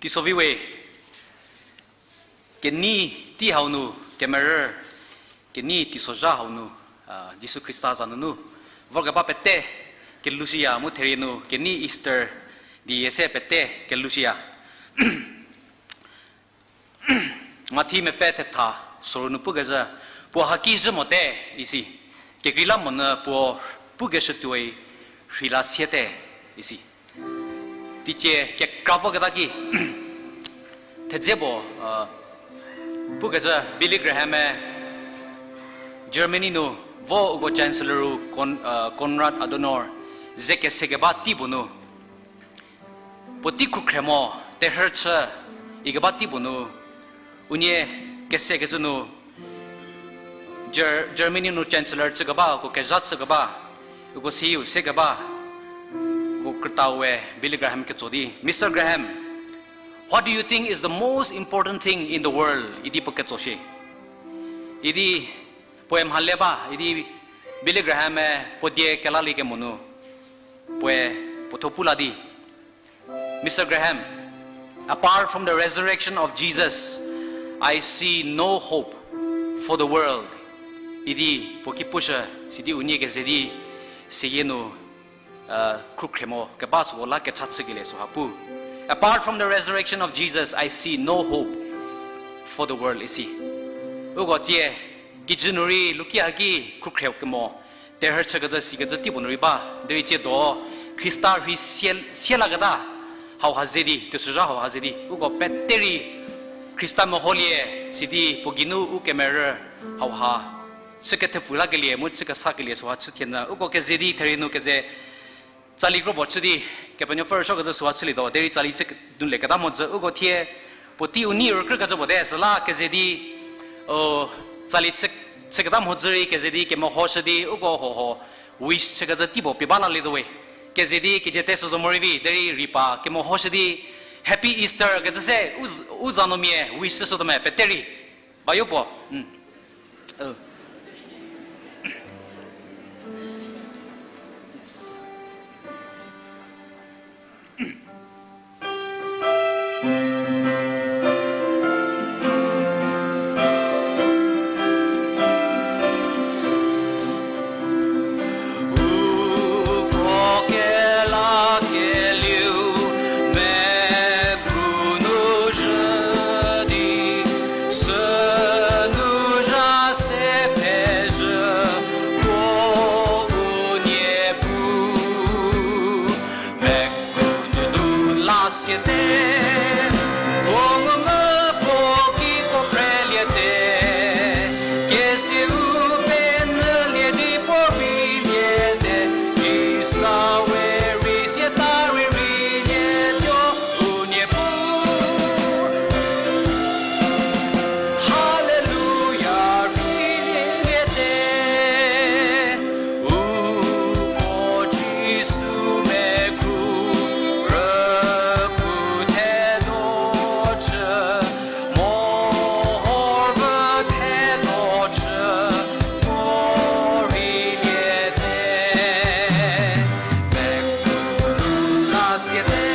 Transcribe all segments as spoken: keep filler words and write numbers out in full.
Teisovi we, kenei tei hau nu, kemerü, kenei teisozha hau nu, a, Jisu Khrista za nunu vorkeba pete kelushüya mu therie nu kenei Easter di yie se pete kelushüya. Mathi mepfü thetha, soru nu pukecü, puo haki zhü mote, isi. Kekreilamonyü puo pukeshütuoi rheila siete, isi. Teicie kekra voketa ki, thedze puo, a, pukecü Billy Graham-e Germany nu vo uko Chancellor-u Kon-, a, Konrad Adenauer ze kesekeba tei puo nu, puotei khrükhrie mo, terhü chü ikeba tei puo nu, unie kesekecü nu, Ger-, Germany nu Chancellor chükeba, uko kezha chükeba, uko siu sekeba, uko krütau we Billy Graham ketso di, Mister Graham, what do you think is the most important thing in the world? Idi puo ketso shie. Idi puoe mhale ba, idi Billy Graham-e puo die kelalie kemo nu, puoe puothuo pu la di, Mister Graham, apart from the resurrection of Jesus, I see no hope for the world. Idi puo ki pushü, sidi unie keze di, seyie nu, a, khrükhrie mo keba süko la kecha chükelie süha pu. Apart from the resurrection of Jesus, I see no hope for the world, isi. Uko tsie, kijü nu rei luki haki khrükhrie kemo, terhü chükecü sikecü tei puo nu rei ba, derei tsiedo, Khrista rhei sie, sielaketa, hauha ze di, teisozha hauha ze di, uko pete rei, Khrista meholie, sidi puo geinu u kemerü, hauha, chü kethepfu lakelie, mu chü kesakelie süha chü thie nyü, uko keze di therie nu keze, tsali kropuo chü di, Kepenuopfü rüsuokecü süha chülietuo, derei tsali chü ke-, nu leketa mhodzü, uko thie, puotei u nei rükrükecü puo te, süla keze di, o, tsali chü, chüketa mhodzü rei keze di, kemehoshü di, uko hoho, wish chükecü tei puo pie ba lalietuo we. Keze di, kejie te sü zo morei vi, derei rei pa, kemehoshü di, Happy Easter kecü se, u z-, u za nu mia, wish chüshütuo me, pete rei. Bayo puo. Mm. Oh. Yes. Uko kelakelieu mekru nu zhü di, sünu zha se pfhezhü puo u Niepuu, mekru nunu la siete, puo ngumvü puo kiko preliete, kesiu penyülie di puo riliete, Khrista we rei siata rei rilietuo u Niepuu. Haleluya, riliete. Uko Jisu mekru rüku thedo chü, mehorü thedo chü, mo riliete. Mekru nunu la siete,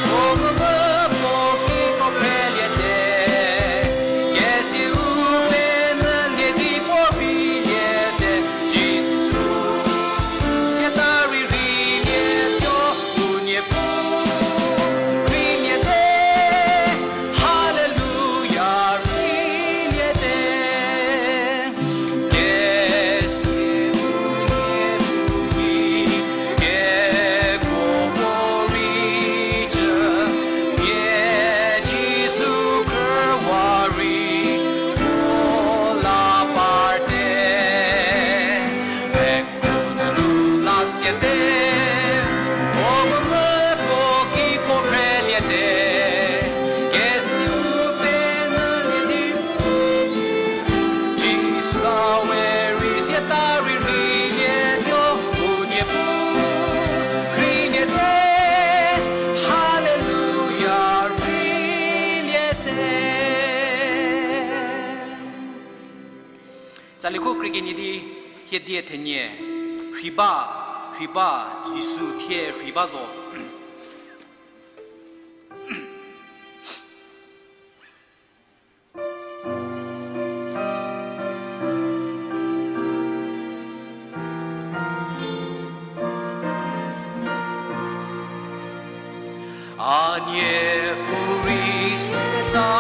puo ngumvü puo kiko preliete, kesiu penyülie di puo riliete, Jisu siata rei rilietuo u Niepuu, riliete, haleluya, riliete. Kesiu Niepuu, kekuo puorei cü, nie Jisu khrüwa rei puo la parte. Mekru nunu la siete, puo ngumvü puo kiko preliete, kesiu penyülie di Jisu la we rei siata rei rilietuo u Niepuu, riliete, haleluya, riliete. Tsali kho krie kenie di, hie die thenie, rhei ba, rhei ba, Jisu thie rhei ba zo. A niepuu rei seta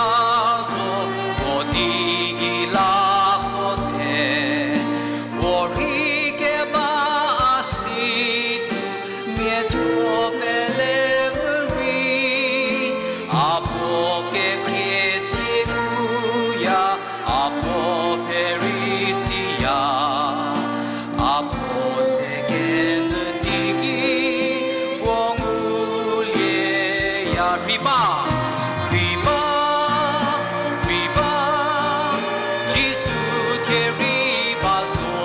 zo, puo teigei la kho te, puo rhei keba a si tuo, miatho pele rei, a puo kekhrie tsieya, a puo pfhe rei siya, a puo ze kenyü teiki puo ngulieya. Rhei ba, rhei ba, rhei ba, Jisu thie rei ba zo,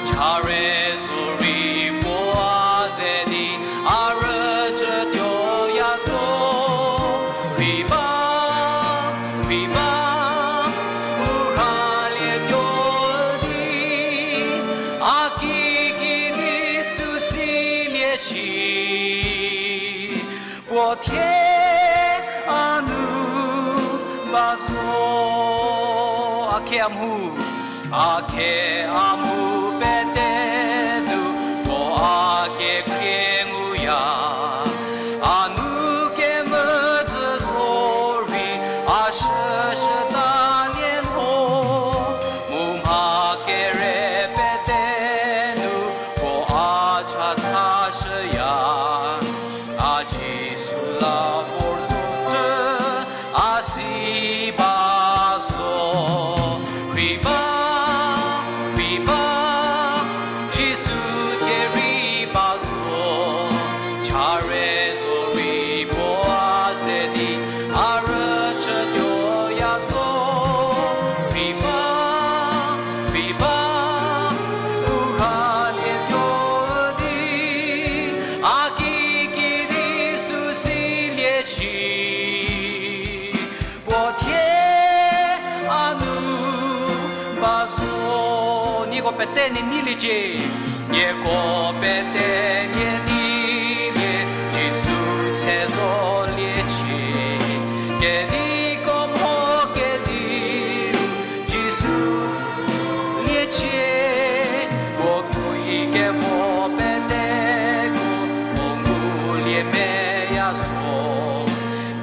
chare zorei puo a ze di a rüchütuoya zo. Rhei ba, rhei ba, u rhalietuo di, a kikidi sü silie shi, puo thie a nu ba zo. A khe a mhu, a khe a mhu pete nu, puo a kekhrie nguya, a nu kemvü tsü zorei a shüshütalie lho, mu mha kere pete nu puo a chatha shüya, a Jisu la vor zocü a si ba zo. Rhei ba, rhei ba, Jisu thie rei ba zo, chare zorei puo a ze di a rüchütuoya zo. Rhei ba, rhei ba, u rhalietuo di, a kikidi sü silie shi, puo thie a nu ba zo. Nieko pete nie neiliecie, nieko pete nie neilie, Jisu tse zoliecie, kediko mho kediu Jisu liecie, puo koi kevo peteko, puo ngulie meya zo,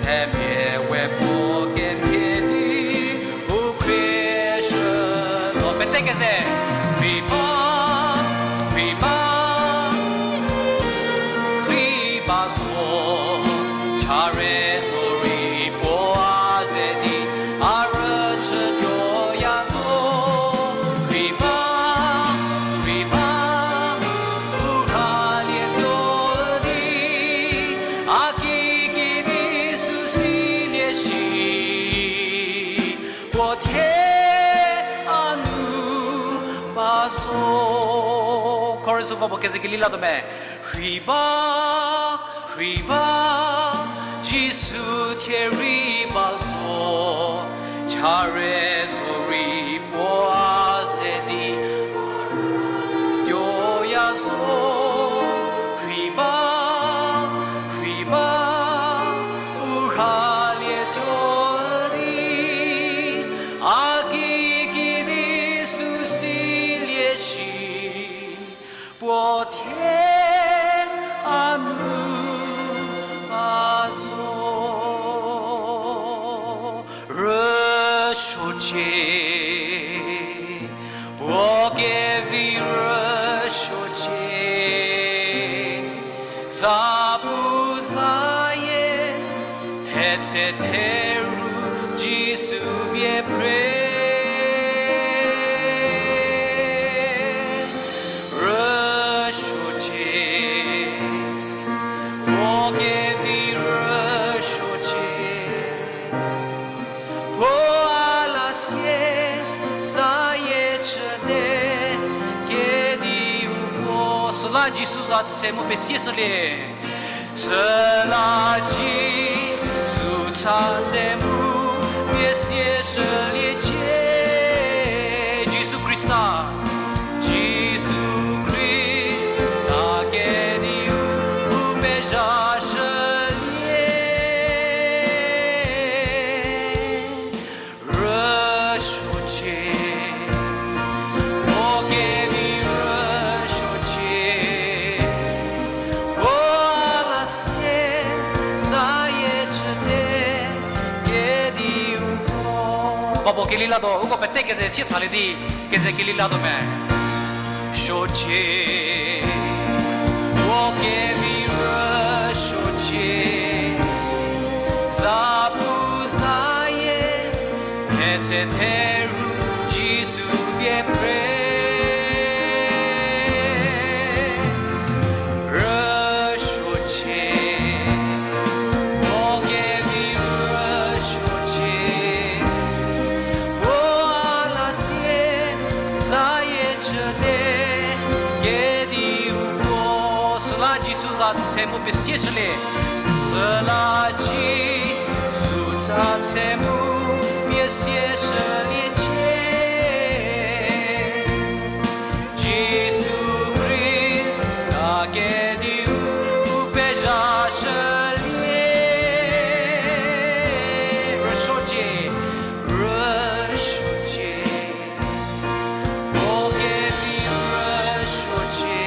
themia we puo kemhie di u khrieshü. No pete keze, rhei ba, rhei ba, rhei ba zo, chare zorei puo a ze di a rüchütuoya zo. Rhei ba, rhei ba, u rhalietuo di, a kikidi sü silie shi, puo thie a nu ba zo. Chorus va puo keze keli latuo me. Rhei ba, rhei ba, Jisu thie rei ba zo, chare zorei puo a ze di tuoya zo. Rhei ba, rhei ba, u rhalietuo di, a kikidi sü silie shi, puo thie a nu ba zo. Rüsuocie, puo kevi rüsuocie, zapu zayie, thetse theru Jisu vie phre. Rüsuocie, puo kevi rüsuocie, puo a la sie zayie chüte, kediu puo. Süla Jisu za tse mu pesieshülie. Süla Jisu za tse mu pesieshüliecie. Jisu Khrista, Jisu Khrista kediu u pezhashülie. Rüsuocie, puo kevi rüsuocie, puo a la sie Apo kelilatuo, uko pete keze sie thalie di, keze kelilatuo me. Shocie, wo kevi rüshocie, zapu zayie, thetse theru Jisu vie pre. Rüshocie, mo kevi rüshocie, puo a la sie, zayie chüte, kediu puo. Süla Jisu za tse mu pesie shülie. Süla Jisu za tse mu pesie shüliecie. Jisu Khrista kediu pezha shülie. Rüshocie, rüshocie, puo kevi rüshocie,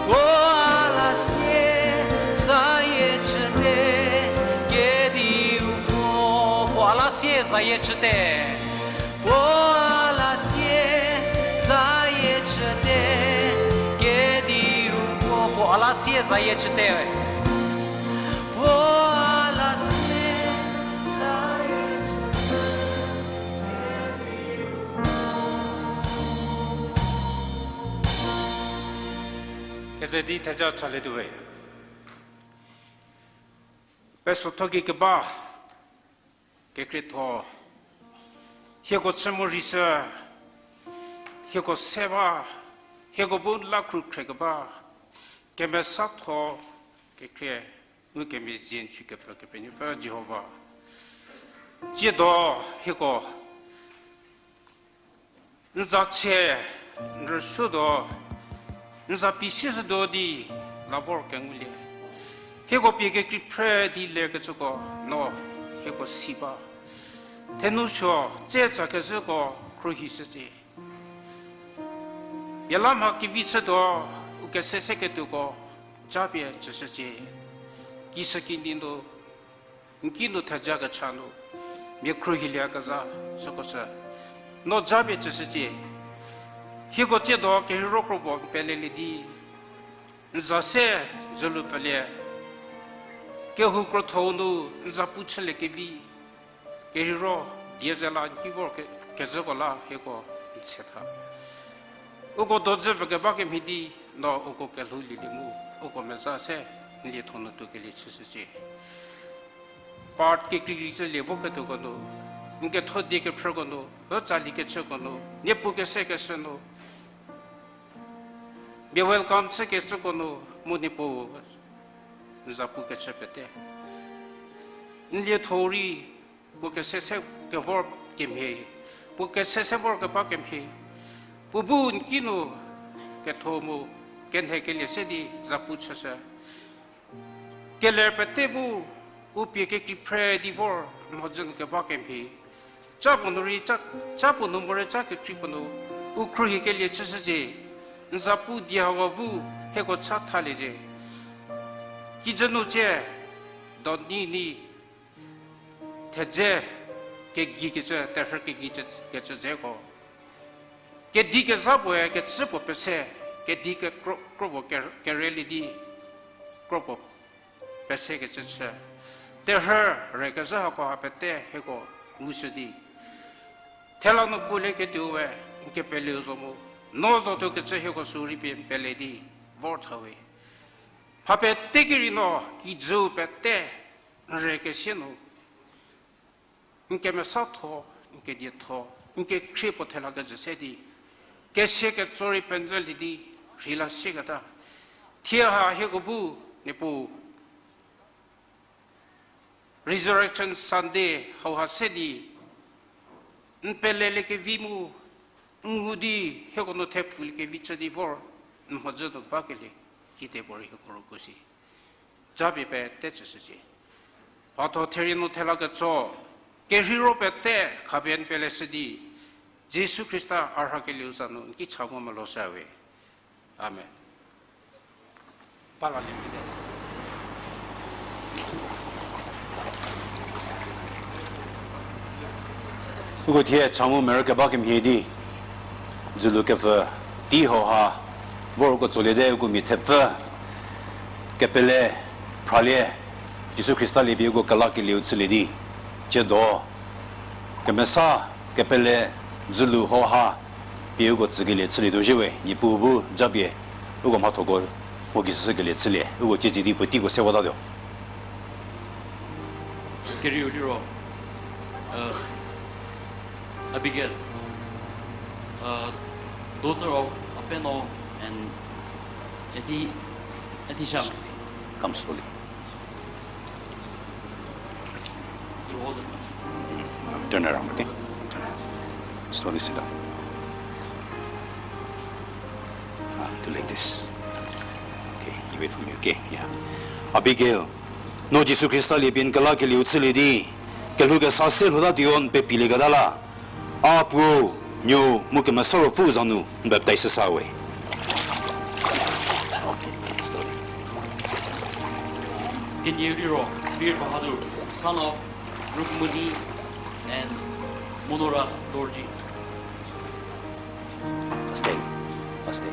puo a la sie, zayie chüte, kediu puo, puo a la sie, zayie chüte. Puo a la sie, zayie chüte, kediu puo, puo a la sie, zayie chüte. Puo a la sie, zayie chüte. Keze di theja chalietuo we. Pesotho ki keba, kekrietho, hieko chü mo rei sü, hieko se ba, hieko bu la khrukhre keba, kemesatho, kekrie, ngukemezhie chükepfü Kepenuopfü Jihova. Tsiedo hieko n za tse, n rüsuotuo, n za pie sieshütuo di la vor kengulie. Hieko pie kekrei phre di lerkecüko no hieko si ba. Thenou suo tse tsa kezhüko khruohishücie. Mia la mha kevi chütuo, u kese seketuoko, japie tsüshücie. Kishükinyi nu, n ki nu theja kecha nu, mia khruohilieyakezha süko sü, no japie tsüshücie. Hieko tsiedo kerheiro kro puo n pelelie di, n za se zülu pfülie. Kehou krotho-u nu n za pu chüliekevi, kerheiro die ze la n ki vor ke-, kezhüko la hieko n tse tha. Uko dozü vü keba kemhie di, no uko kelhou lielie mu, uko meza se n lietho nu tuokelie chüshücie. Part kekreikrei chülie voketuoko nu, n ketho die kephrüko nu, ü tsali kechüko nu, Niepuu kese keshü nu, mia welcome chükecüko nu, mu Niepuu n za pu kechü pete. N lietho rei, puo kese se kevor kemhie, puo kese se vor keba kemhie, puo bu n ki nu ketho mu kenhekelie se di za pu chüshü. Keler pete bu u pie kekrei phre di vor n mhodzü nu keba kemhie, ca puo nu rei ca, ca puo nu morei ca kekrei puo nu, u khruohikelie chüshücie, n za pu die hawa bu hieko cha thalie zie. Kijü nu tsie, do ni ni, thedze kegei kecü, terhü kegei kecü dzeko. Kedi kezha puoe kecü puo pese, kedi kekro, kro puo ke, kerelie di, kro puo pese kecü chü. Terhü re kezhü hako ha pete hieko ngushü di, thela nu kuolieketuo we n kepeleu zo mu, no zotuo kecü hieko sü rei pie n pele di vor tha we. Mha pete ki rei no kijüu pete n re kesie nu, n kemesatho, n kedietho, n kekhrie puo thela kezhü se di, kesie ketso rei penjülie di, rheila sieketa. Thie ha hieko bu, Niepuu, Resurrection Sunday hauha se di, n peleliekevi mu, n ngu di, hieko nu thepfuliekevi chü di vor, n mhodzü nu bakelie, kedipuorei hieko rüko si. Japie pete tsüshücie. Mhatho therie nu thela ketso, kerheiro pete khapie n peleshü di, Jisu Khrista a rhakelieu za nu n ki cha mu meloshü we. Amen. Ba lalie vite. Uko thie cha mu merü keba kemhie di, dzülu kepfü tei hauha, vor uko tsoliete uko mia thepfü, kepele, phralie, Jisu Khrista lie pie uko kelakelieu chülie di, tsiedo, kemesa, kepele, dzülu hauha, pie uko tsükelie chülietuo zhie we, Niepuu bu japie, uko mhathoko, mo ki süsü kelie chülie, uko tsietsi di puoteiko se votatuo. Kerieu liro, uh, Abigail, uh, daughter of Apeno and Eti-, Etisham. Come slowly. You hold it. Turn around, okay? Slowly sit down. Ah, do like this. Okay, you wait for me, okay? Yeah. Abigail, no Jisu Khrista lie pie n kelakelieu chülie di, kelhou kesa se lhouta tuo n pepilieketa la. A Puo, Nuo, mu Kemesa Ruopfü za nu n baptize sa we. Okay, okay, slowly. Kenieu liro, Bir Bahadur, son of Rukmini and Monora Dorji. Stay. Stay.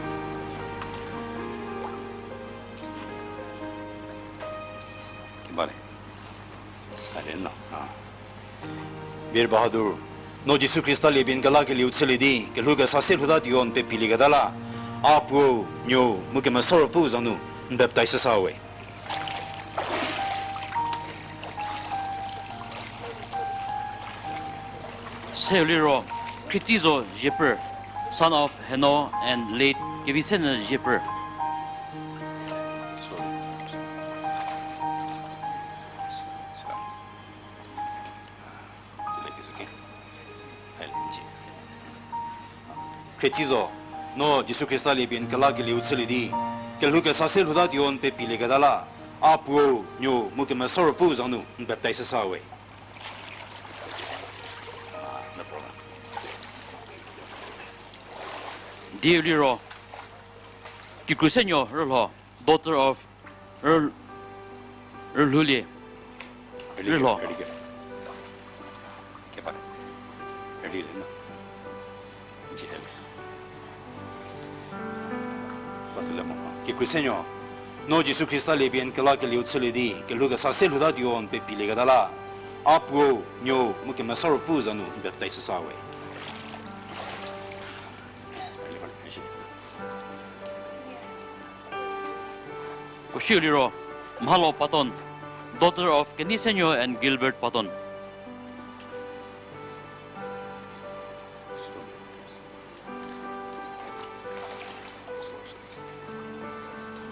Kibale. Are no. Ah. Bir Bahadur, no Jisu Khrista lie pie n kelakelieu chülie di, kelhou kesa se lhouta tuo n pepilieketa la. A Puo, Nuo, mu Kemesa Ruopfü za nu n baptize sa we. Seu liro, Khrietsizo Zieper, son of Heno and late Kevisenyü Zieper. Sorry. Sit down. You like this, okay? Khrietsizo, no Jisu Khrista lie pie n kelakelieu chülie di, kelhou kesa se lhouta tuo n pepilieketa la. A Puo, Nuo, mu Kemesa Ruopfü za nu n baptize sa we. Ah, no problem. Dieu liro, Kikrusenuo Rülho, daughter of Rü-, Rülhoulie Rülho. Kikrusenuo, no Jisu Khrista lie pie n kelakelieu chülie di, kelhou kesa se lhouta tuo n pepilieketa la. A Puo, Nuo, mu Kemesa Ruopfü za nu n baptize sa we. Puo siu liro, Mhalo Patton, daughter of Kenisenuo and Gilbert Patton.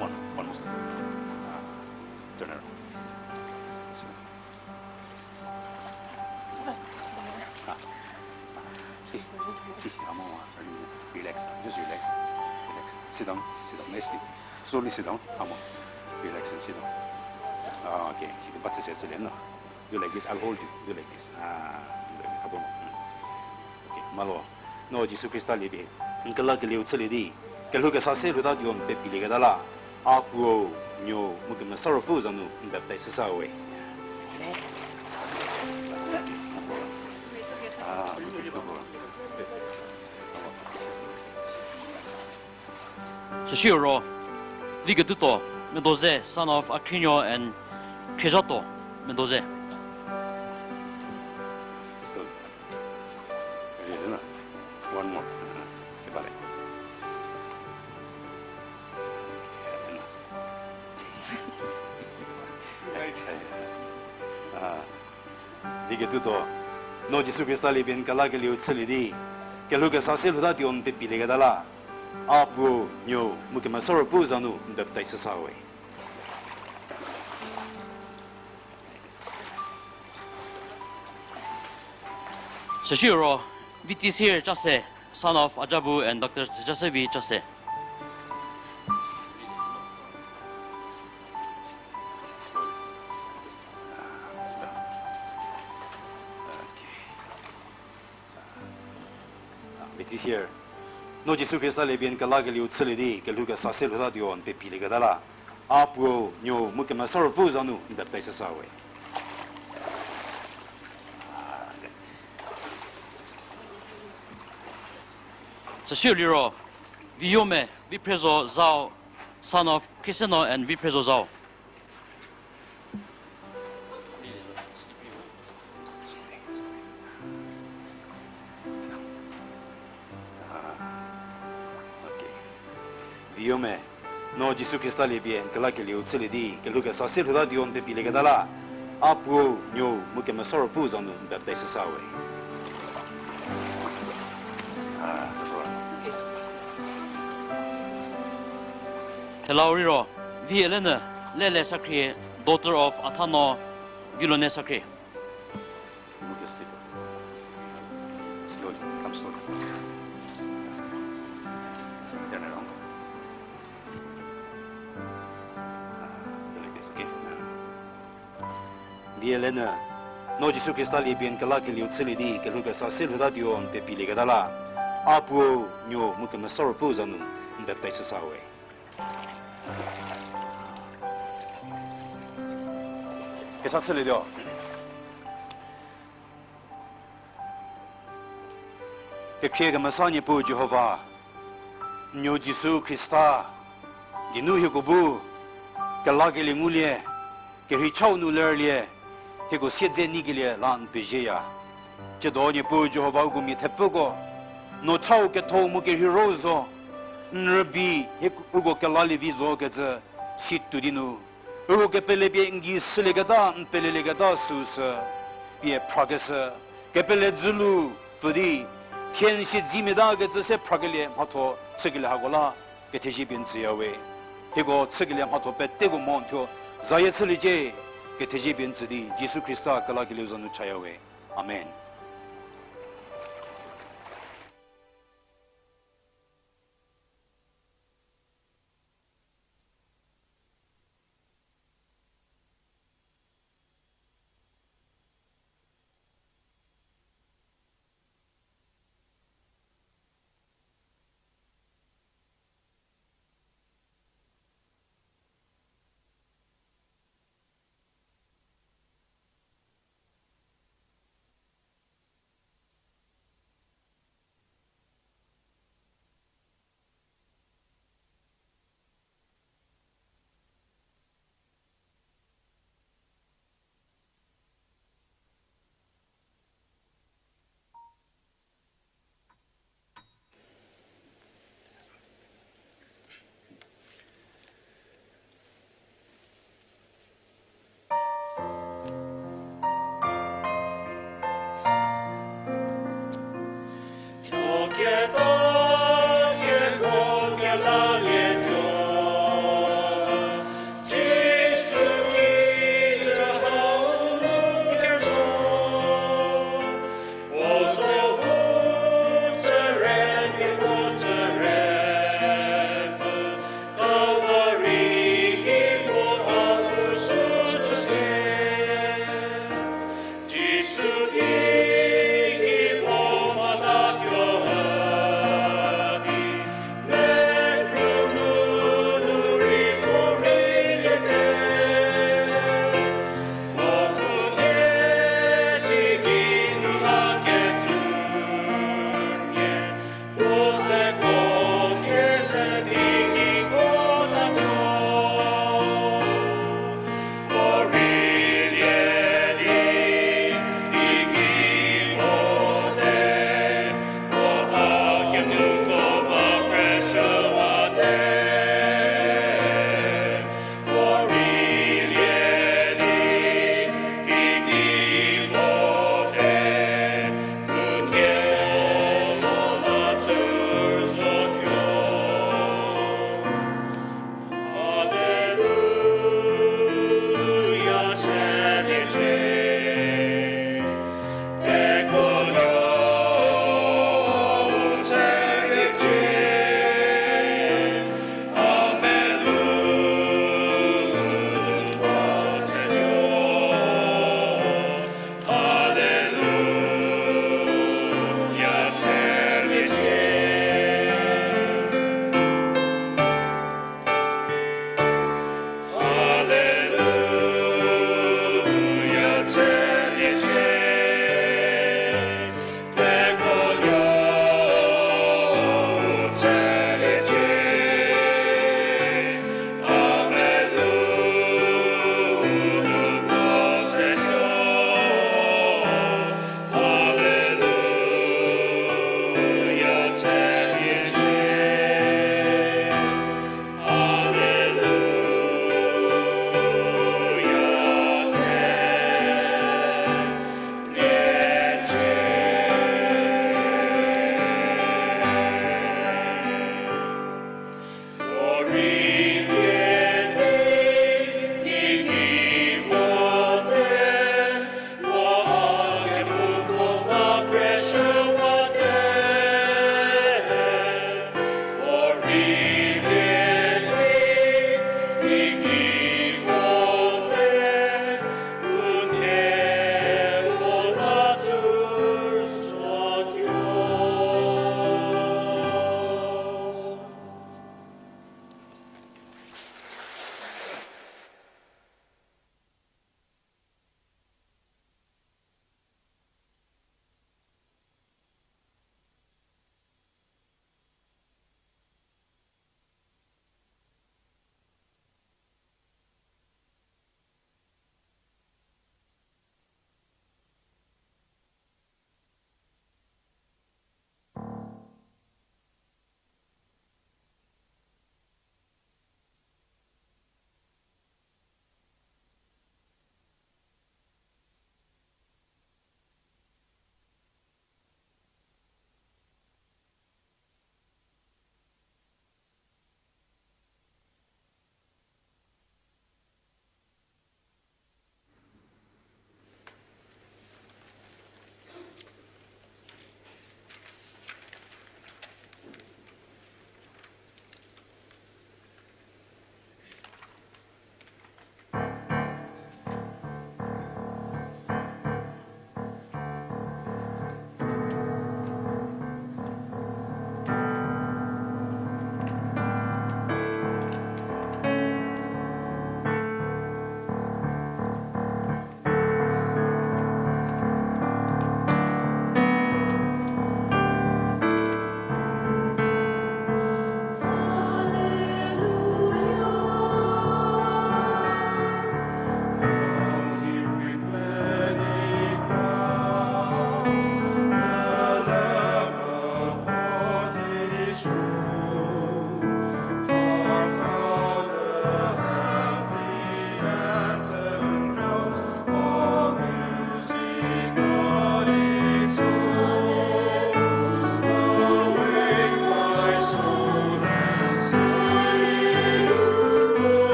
One, one more. Ah, turn around. So. Ah. Please, please, come on, relax, just relax, relax. Sit down, sit down, nicely. Slowly sit down, come on. Relax and sit down. Ah, okay, sit down. But sit, sit, sit, no. Do like this, I'll hold you. Do like this. Ah, do like this. Come on. Hmm. Okay, Mhalo. No Jisu Khrista lie pie n kelakelieu chülie di, kelhou kesa se lhouta tuo n pepilieketa la. A Puo, Nuo, mu Kemesa Ruopfü za nu n baptize sa we. Süsiu ro, Viketuto Medoze, son of Akhrinuo and Khriezato Medoze. Stop. One more. Kebale. Ah. Viketuto, no Jisu Khrista lie pie n kelakelieu chülie di, kelhou kesa se lhouta tuo n pepilieketa la. A Puo, Nuo, mu Kemesa Ruopfü za nu n baptize sa we. Süsiu ro, Vitisir Chase, son of Ajabu and Doctor Sejasevi Chase. Vitisir, no Jisu Khrista lie pie n kelakelieu chülie di, kelhou kesa se lhouta tuo n pepilieketa la. A Puo, Nuo, mu Kemesa Ruopfü za nu n baptize sa we. Süsie liro, Viyome, Viphrezo Zhao, son of Christiano and Viphrezo Zhao. Viyome, no Jisu Khrista lie pie n kelakelieu chülie di kelhou kesa se lhouta tuo n pepilieketa la, A Puo, Nuou mu Kemesa Ruopfü za nu n baptaiz shüsa we. Thelau riro, Vielenyü, Lele Sakhrie, daughter of Athano, Vilone Sakhrie. Remove your slipper. Slowly, come slowly. Turn around. Ah, your leg is okay. Ah. Vielenyü, no Jisu Khrista lie pie n kelakelieu chülie di kelhou kesa se lhouta tuo n pepilieketa la, A Puo, Nuou mu Kemesa Ruopfü za nu n baptaiz shüsa we. Kesa chülietuo. Kekhrie kemesa Niepuu Jihova, Nuou Jisu Khrista geinu hieko bu kelakelie ngulie, kerhei chau nu lerlie, hieko siedze nyikelie la n pezieya. Tsiedo Niepuu Jihova, uko mia thepfüko, no chau ketho mu kerhei ro zo, n rübei hie uko kelalie vi zo kecü si tuo di nu, uko kepele pie n gei shülieketa, n pelelieketa süu sü pie phrakeshü, kepele dzülu pfü di, thie n siedzemiata kecü se phrakelie mhatho chükelie hako la kethezie pie n tsüya we. Hieko chükelie mhatho peteko mo n thuo zayie chüliecie, kethezie pie n tsü di Jisu Khrista kelakelieu za nu chaya we. Amen.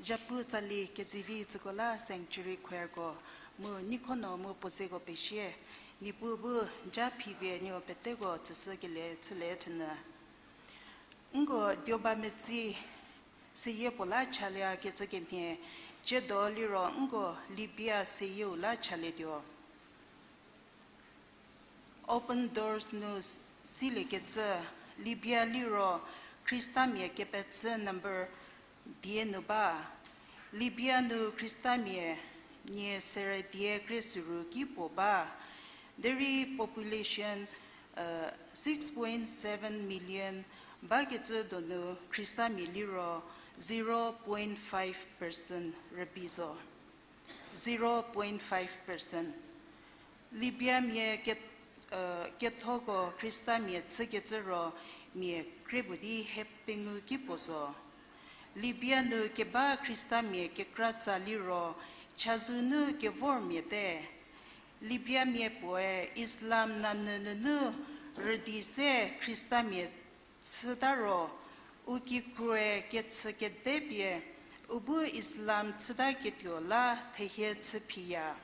Zhapu tsali kezivi tsüko la sanctuary choirko, mu neikho no mu puo zeko pesie, Niepuu bu ja phipie nieko peteko tsüshükelie chülie thenu. Nko Dioba metsi seyie puo la chaliekecü kemhie, tsiedo liro nko Libya seyieu la chalietuo. Open Doors nu s- siliekecü, Libya liro Khristamia kepechü number die nu ba. Libya nu Khristamia nie sere die krie süru ki puo ba. Derei population, uh, six point seven million bakecü donu Khristamia liro zero point five percent rübei zo. Zero point five percent. Libyamia ke- uh, kethoko Khristamia chükecü ro mia krie puo di hie pengou ki puo zo. Libya nu keba Khristamia kekratsa liro chazou nu kevormia te. Libyamia puoe Islam nanyü nunu rüdi se Khristamia chüta ro, u kikrue kechü kede pie u bu Islam chütaketuo la thehie chü phiya.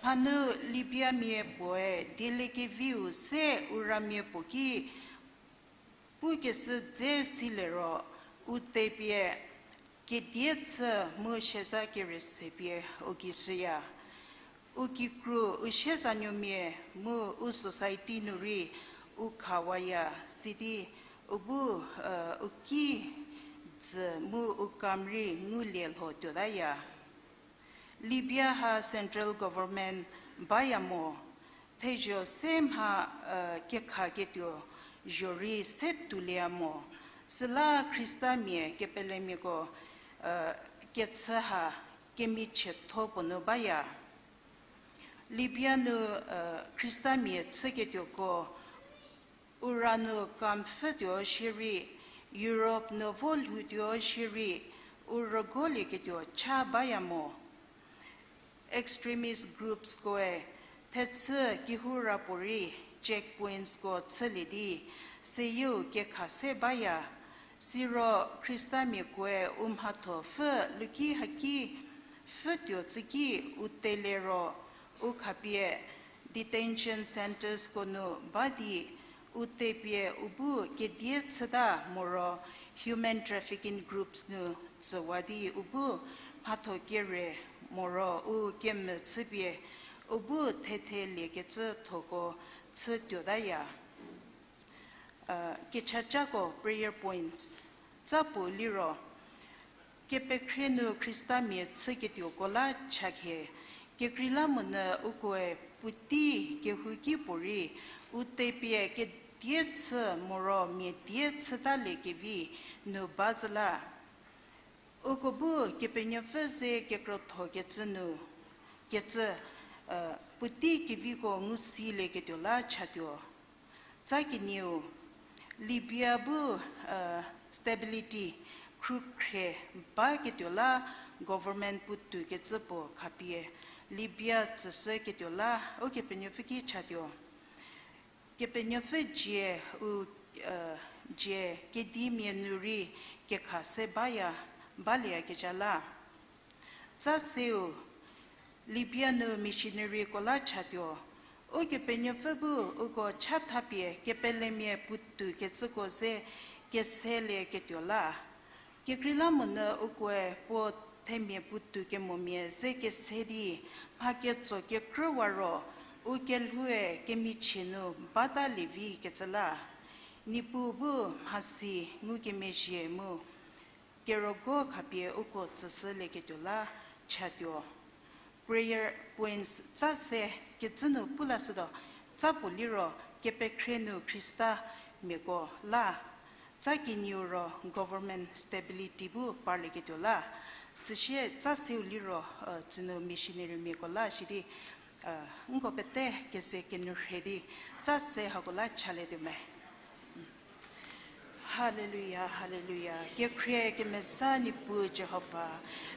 Hanu Libyamia puoe dieliekeviu se u ramia puo ki pukeshü dze silie ro, u tepie kedie chü mu sieza kere se pie u gei shüya. U kikru, u siezanuomia mu u society nu rei u khawaya, sidi u bu, eh, u ki dzü mu u kam rei ngulie lho tuotaya. Libya ha central government baya mo, thezho se mha, eh, kekhaketuo zho rei se tuolie mo, süla Khristamia kepelemiako, eh, kechü ha kemichietho puo nu baya. Libya nu, eh, Khristamia chüketuoko u ra nu kampfhütuo shierei, Europe nu vo lhoutuo shierei, u rügolieketuo cha baya mo. Extremist groups koe thechü kehou ra puorei checkpoints ko chülie di, seyieu kekha se baya, siro Khristamiakoe u mhatho pfhü luki haki pfhütuo tsüki u tele ro, u khapie detention centres ko nu ba di, u tepie u bu kedie chüta moro human trafficking groups nu tsüwa di u bu mhatho kere moro u kemvü chüpie u bu thethe liekecü thoko chü tuotaya. Kechacako prayer points. Tsa puo liro, kepekhrie nu Khristamia chüketuoko la chakhe, kekreilamonyü ukoe puotei kehouki puorei, u tepie kedie chü moro mia die chütaliekevi nu ba zhü la. Uko bu Kepenuopfü ze kekrotho kecü nu, kecü, puotei keviko ngu silieketuo la chatuo. Tsa kenieu, Libya bu, stability, khrukhrie baketuo la government puotou kecü puo khapie, Libya tsüshüketuo la Ukepenuopfü ki chatuo. Kepenuopfü dzie u, dzie kedimia nu rei kekha se baya, balieyakezha la. Tsa seu, Libya nu missionaryko la chatuo. Ukepenuopfü bu uko chathapie kepelemia puotou kecüko ze keselieketuo la. Kekreilamonyü ukoe puo themia puotou kemomia ze kese di, mha ketso kekrüwa ro, u kelhoue kemichie nu batalie vi kecü la. Niepuu bu mhasi ngukemezhie mu kerügo khapie uko tsüshülieketuo la chatuo. Prayer points tsa se kecü nu pu lashütuo, tsa puo liro kepekhrie nu Khristamiako la, tsa kenieu ro government stability bu parlieketuo la, süsie tsa seu liro, tsünu missionarymiako la shidi, nko pete keze kenu rhe di, tsa se hako la chalietuo me. Haleluya, haleluya. Kekhrie kemesa Niepuu Jihova,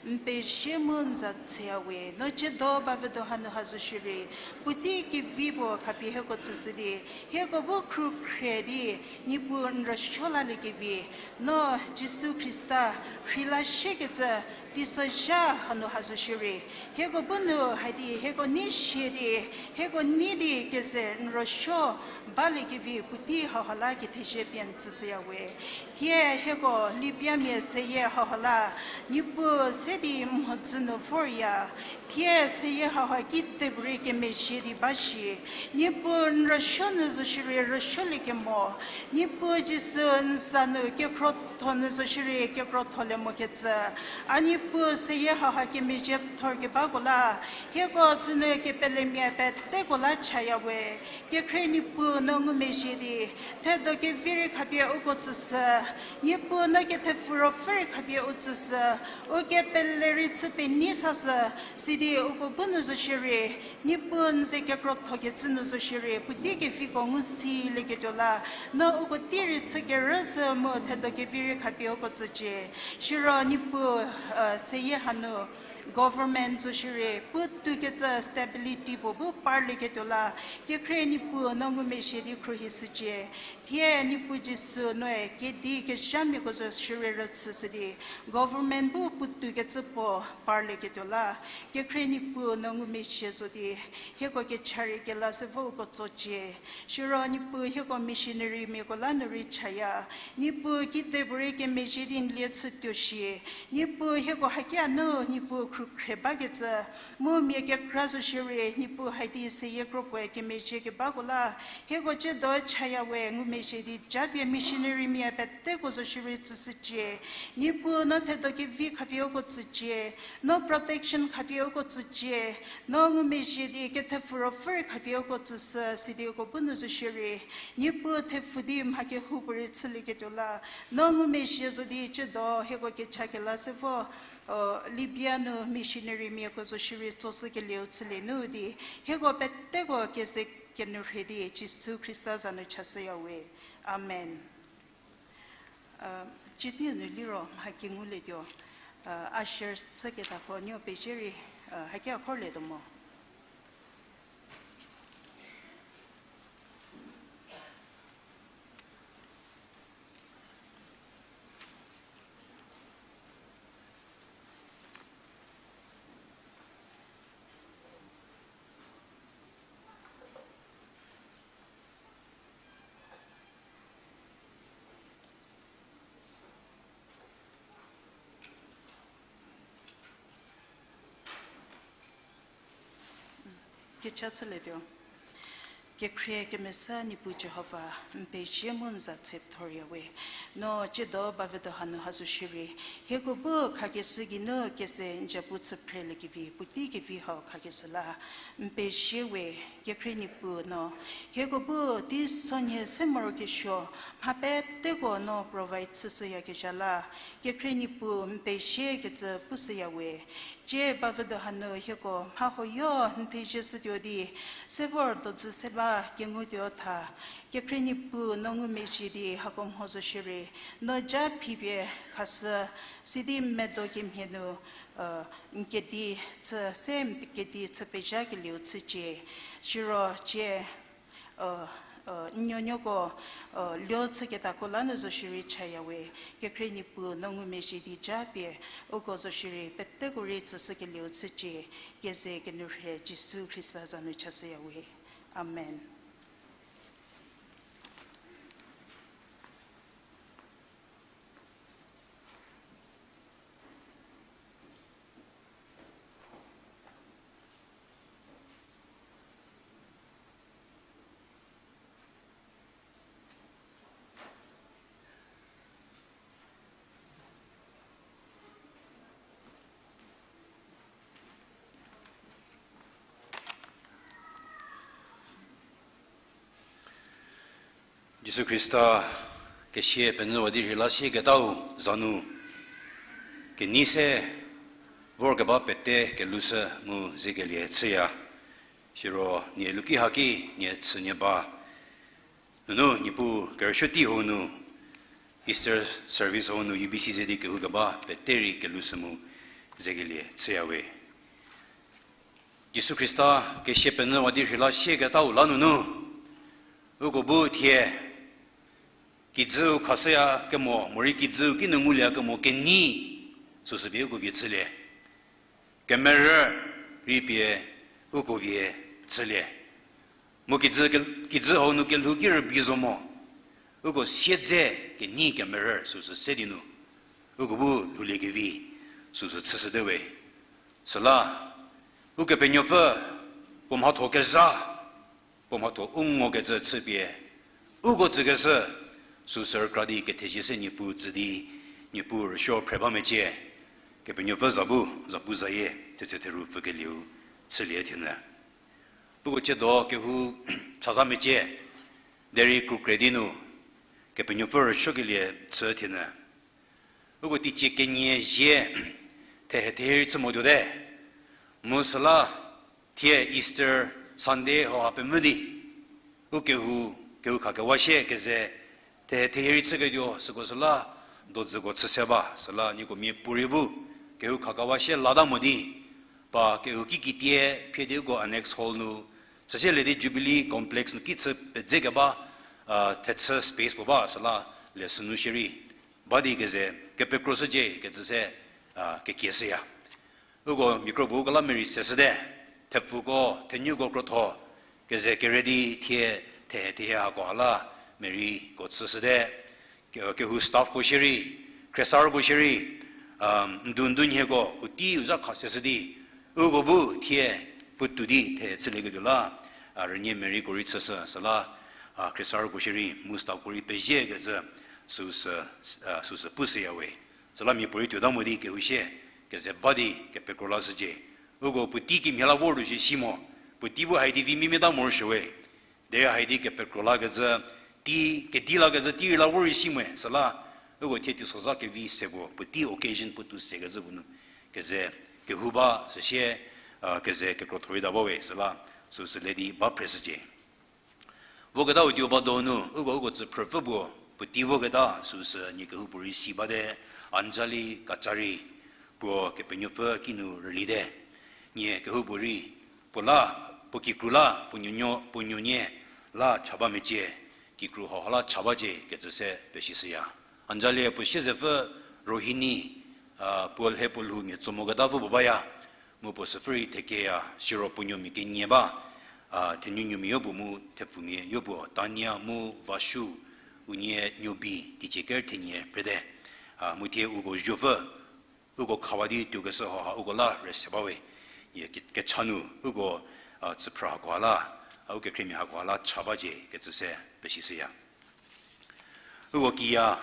n pezie mu n za tseya we, no ciedo bavüdo hanu ha zo shierei, puotei kevi puo khapie hieko tsüshü di, hieko bu khrukhrie di, Niepuu n rüsuo laliekevi, no Jisu Khrista rheila siekecü teisozha hanu ha zo shierei, hieko bu nu haidi hieko nei sie di, hieko nei di keze n rüsuo baliekevi puotei hauha la kethezie pie n tsüshüya we. Thie hieko Libyamia seyie hauha la, Niepuu se di mhodzü nu vorya. Thie seyie hauha kidepuorei kemezhie di ba shi. Niepuu n rüsuo nyü zo shierei rüsuolie kemo. Niepuu Jisu n za nu kekhrotho nyü zo shierei kekhrotholie mokecü. A Niepuu seyie hauha kemezhie thor kebako la, hieko tsünu kepelemia peteko la chaya we. Kekhrie Niepuu no ngumezhie di, thedo kevi rei khapie uko tsüshü. Niepuu no kethepfü ruopfü rei khapie u tsüshü. U kepele rei chü penei sashü, sidi uko bu nu zo shierei, Niepuu n ze kekrothokecü nu zo shierei, puotei keviko ngu silieketuo la, no uko tei rei chü kerüshü mu thedo kevi rei khapie uko tsücie. Siro Niepuu, seyie hanu government zo shierei, puotoukecü stability puo bu parlieketuo la, kekhrie Niepuu no ngumezhie di khruohishücie. Thie Niepuu Jisu noe kedi kezhamiako zo shierei rüchüshü di, government bu puotoukecü puo parlieketuo la, kekhrie Niepuu no ngumezhie zo di, hieko kecha rei kelashü vo uko tsocie. Siro Niepuu hieko missionarymiako la nu rei chaya. Niepuu kidepuorei kemezhie di n lie chütuo shi. Niepuu hieko hakia nu Niepuu khrukhrie bakecü, mu mia kekra zo shierei Niepuu haidi seyie kro puoe kemezhie kebako la, hieko ciedo chaya we ngumezhie di japie missionarymia peteko zo shierei tsüshücie. Niepuu no thedo kevi khapie uko tsücie, no protection khapie uko tsücie, no ngumezhie di kethepfü ruopfü rei khapie uko tsüshü sidi uko bu nu zo shierei, Niepuu thepfü di mha kehoupuorei chülieketuo la, no ngumezhie zo di ciedo hieko kecha kelashü vo, Libyanu missionarymiako zo shierei tsoshükelieu chülie nu di, hieko peteko keze kenourhei di Jisu Khrista za nu chashüya we. Amen. Cidi nu liro mha kengulietuo, ushers chüketako nuo pezie rei, hakia khorlietuo mo. Kecha chülietuo. Kekhrie kemesa Niepuu Jihova, n pezie mu n za tse thorya we. No ciedo bavüdo hanu ha zo shierei, hieko bu khakeshü geinu keze n zapu chüphrelie kevi puotei kevi hau khakeshü la, n pezie we. Kekhrie Niepuu no, hieko bu teisonhie se morokesuo mha peteko no provide chüshüyakezha la, kekhrie Niepuu n pezie kecü pushüya we. Tie bavüdo hanu hieko mha huoyo n thezie shütuo di, se vor dozü se ba kengutuo tha, kekhrie Niepuu no ngumezhie di hako mho zo shierei, no ja phipie khashü, sidi medo kemhie nu, n kedi chü se n kedi chü pezhakelieu chücie. Siro tie n nuonuoko luo chüketako la nu zo shierei chaya we. Kekhrie Niepuu no ngumezhie di japie uko zo shierei peteko rei tsüshükelieu chücie. Keze kenourhei Jisu Khrista za nu chashüya we. Amen. Jisu Khrista kesia penyüwa di rheila sieketau za nu kenei se vorkeba pete kelushü mu zekelie chüya. Siro nie luki haki nie chünie ba. Nunu Niepuu kerüsuo tei hau nu Easter service hau nu U B C ze di kehou keba pete rei kelhou sü mu zekelie chüyawe. Jisu Khrista kesia penyüwa di rheila sieketau la nunu, uko bu thie kijüu khashüya kemo, morei kijüu kinu ngulie kemo kenyi, süsü pie uko vie chülie. Kemerü rei pie uko vie chülie. Mu kijü ke-, kijü hau nu kelhou ki rübei zo mo. Uko siedze kenyi kemerü süsü se di nu, uko bu lhouliekevi süsü chüshüte we. Süla, Ukepenuopfü puo mhatho kezha, puo mhatho u ngokecü chüpie, uko tsükeshü, süsü rükra di kethezie se Niepuu tsü di, Niepuu rüsuo phre ba mecie, Kepenuopfü za bu, zapuzayie, thetse theru pfükelieu chülie thienyü. Uko tsiedo kehou chazha mecie, derei krukre di nu, Kepenuopfü rüsuokelie chü thienyü. Uko teicie kenie zie thehe thehe rei chü motuote. Mu süla thie Easter Sunday hauha pemvü di, u kehou, kehou khakewa sie keze thehe thehe rei chüketuo süko süla, dodzüko chüse ba, süla nieko miapuorei bu kehou khakewa sie lata mo di, pa kehou ki kitie phie di uko annex hall nu, süsie le di Jubilee Complex nu ki chü pedze keba, thechü space puo ba süla, le sünu shierei ba di keze kepekroshücie kecü se, kekieshüya. Uko mia kro puo uko la merei seshüte, thepfuko, thenuko krotho, keze kere di thie, thehe thehe hako ha la, mereiko chüshüte, ke-, kehou staffko shierei, khriesarüko shierei, ndu ndu nhieko, u tei u zha kha seshü di, uko bu thie, puotou di the chülieketuo la, rünie mereiko rei chüshü, süla, khriesarüko shierei, mu staffko rei peziekecü, süsü, süsü pushüyawe. Süla miapuorei tuota mo di kehou sie, keze ba di kepekro lashücie. Uko puotei kimhie la vor tuo shi si mo, puotei bu hai di vi mimie ta morosuowe. Derei hai di kepekro lakecü, tei, kedi lakecü tei rei la vor rei si moe, süla, uko thie teisozha kevi se puo, puotei occasion puotou sekecü puo nu, keze, kehou ba, süsie, keze kekrotho rei ta bawe, süla, süsü le di ba phreshücie. Voketa u tuo ba donu, uko uko tsüphrüpfü puo, puotei voketa, süsü nie kehoupuorei si bate, Anjali Kachari, puo Kepenuopfü kinu rülite. Nie kehoupuorei, puo la, puo kikru la, puo nuonuo, puo nuonie, la cha ba mecie, kikru hauha la cha bacie kecü se pesishüya. Anjali puo siezepfü Rohini, puo lhe puo lhou mia tso moketapfü puo baya, mu puo süpfü rei thekeya, siro puo nuomia kenie ba, thenunuomia yopuo mu thepfumia yopuo, Tania mu Vashu, unie nuobi, teicie ker thenie prete. Mu thie uko zuopfü, uko khawa di tuokeshü hauha uko la rüse bawe. Ye ke-, kecha nu uko, tsüphrü hakoha la, u kekreimia hakoha la cha bacie kecü se pesishüya. Uko kiya,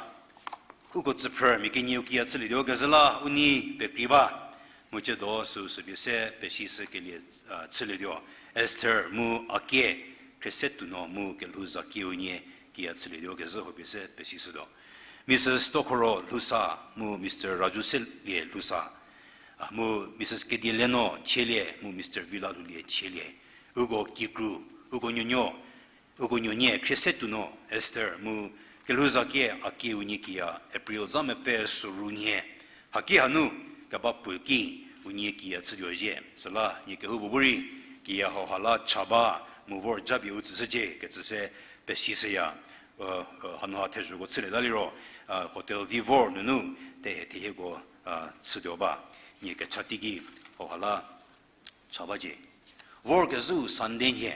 uko tsüphrü mia kenieu kiya chülietuo kezhü la u nei pekrei ba, mu ciedo süu süpie se pesishükelie, chülietuo. Esther mu Akie, Khriesatuonuo mu Kelhou Zakieu nie kiya chülietuo kezhü hau pie se pesishütuo. Missus Tokhoro Lhousa mu Mister Raju Selie Lhousa, mu Missus Kedieleno Chielie mu Mister Vilalhoulie Chielie. Uko kikru, uko nuonuo, uko nuonie Khriesatuonuo Esther mu Kelhou Zakie Akie unie kiya April zha mepfü soru nhie. Haki hanu keba puo ki unie kiya chütuo zhie. Süla nie kehoupuo bu rei kiya hauha la cha ba mu vor japie u tsüshücie kecü se pesishüya. Hanu ha thezhoko chülieta liro, Hotel Vivor nunu thehe thehieko chütuo ba. Nie kecha teiki hauha la cha bacie. Vorkezhüu Sunday nhie,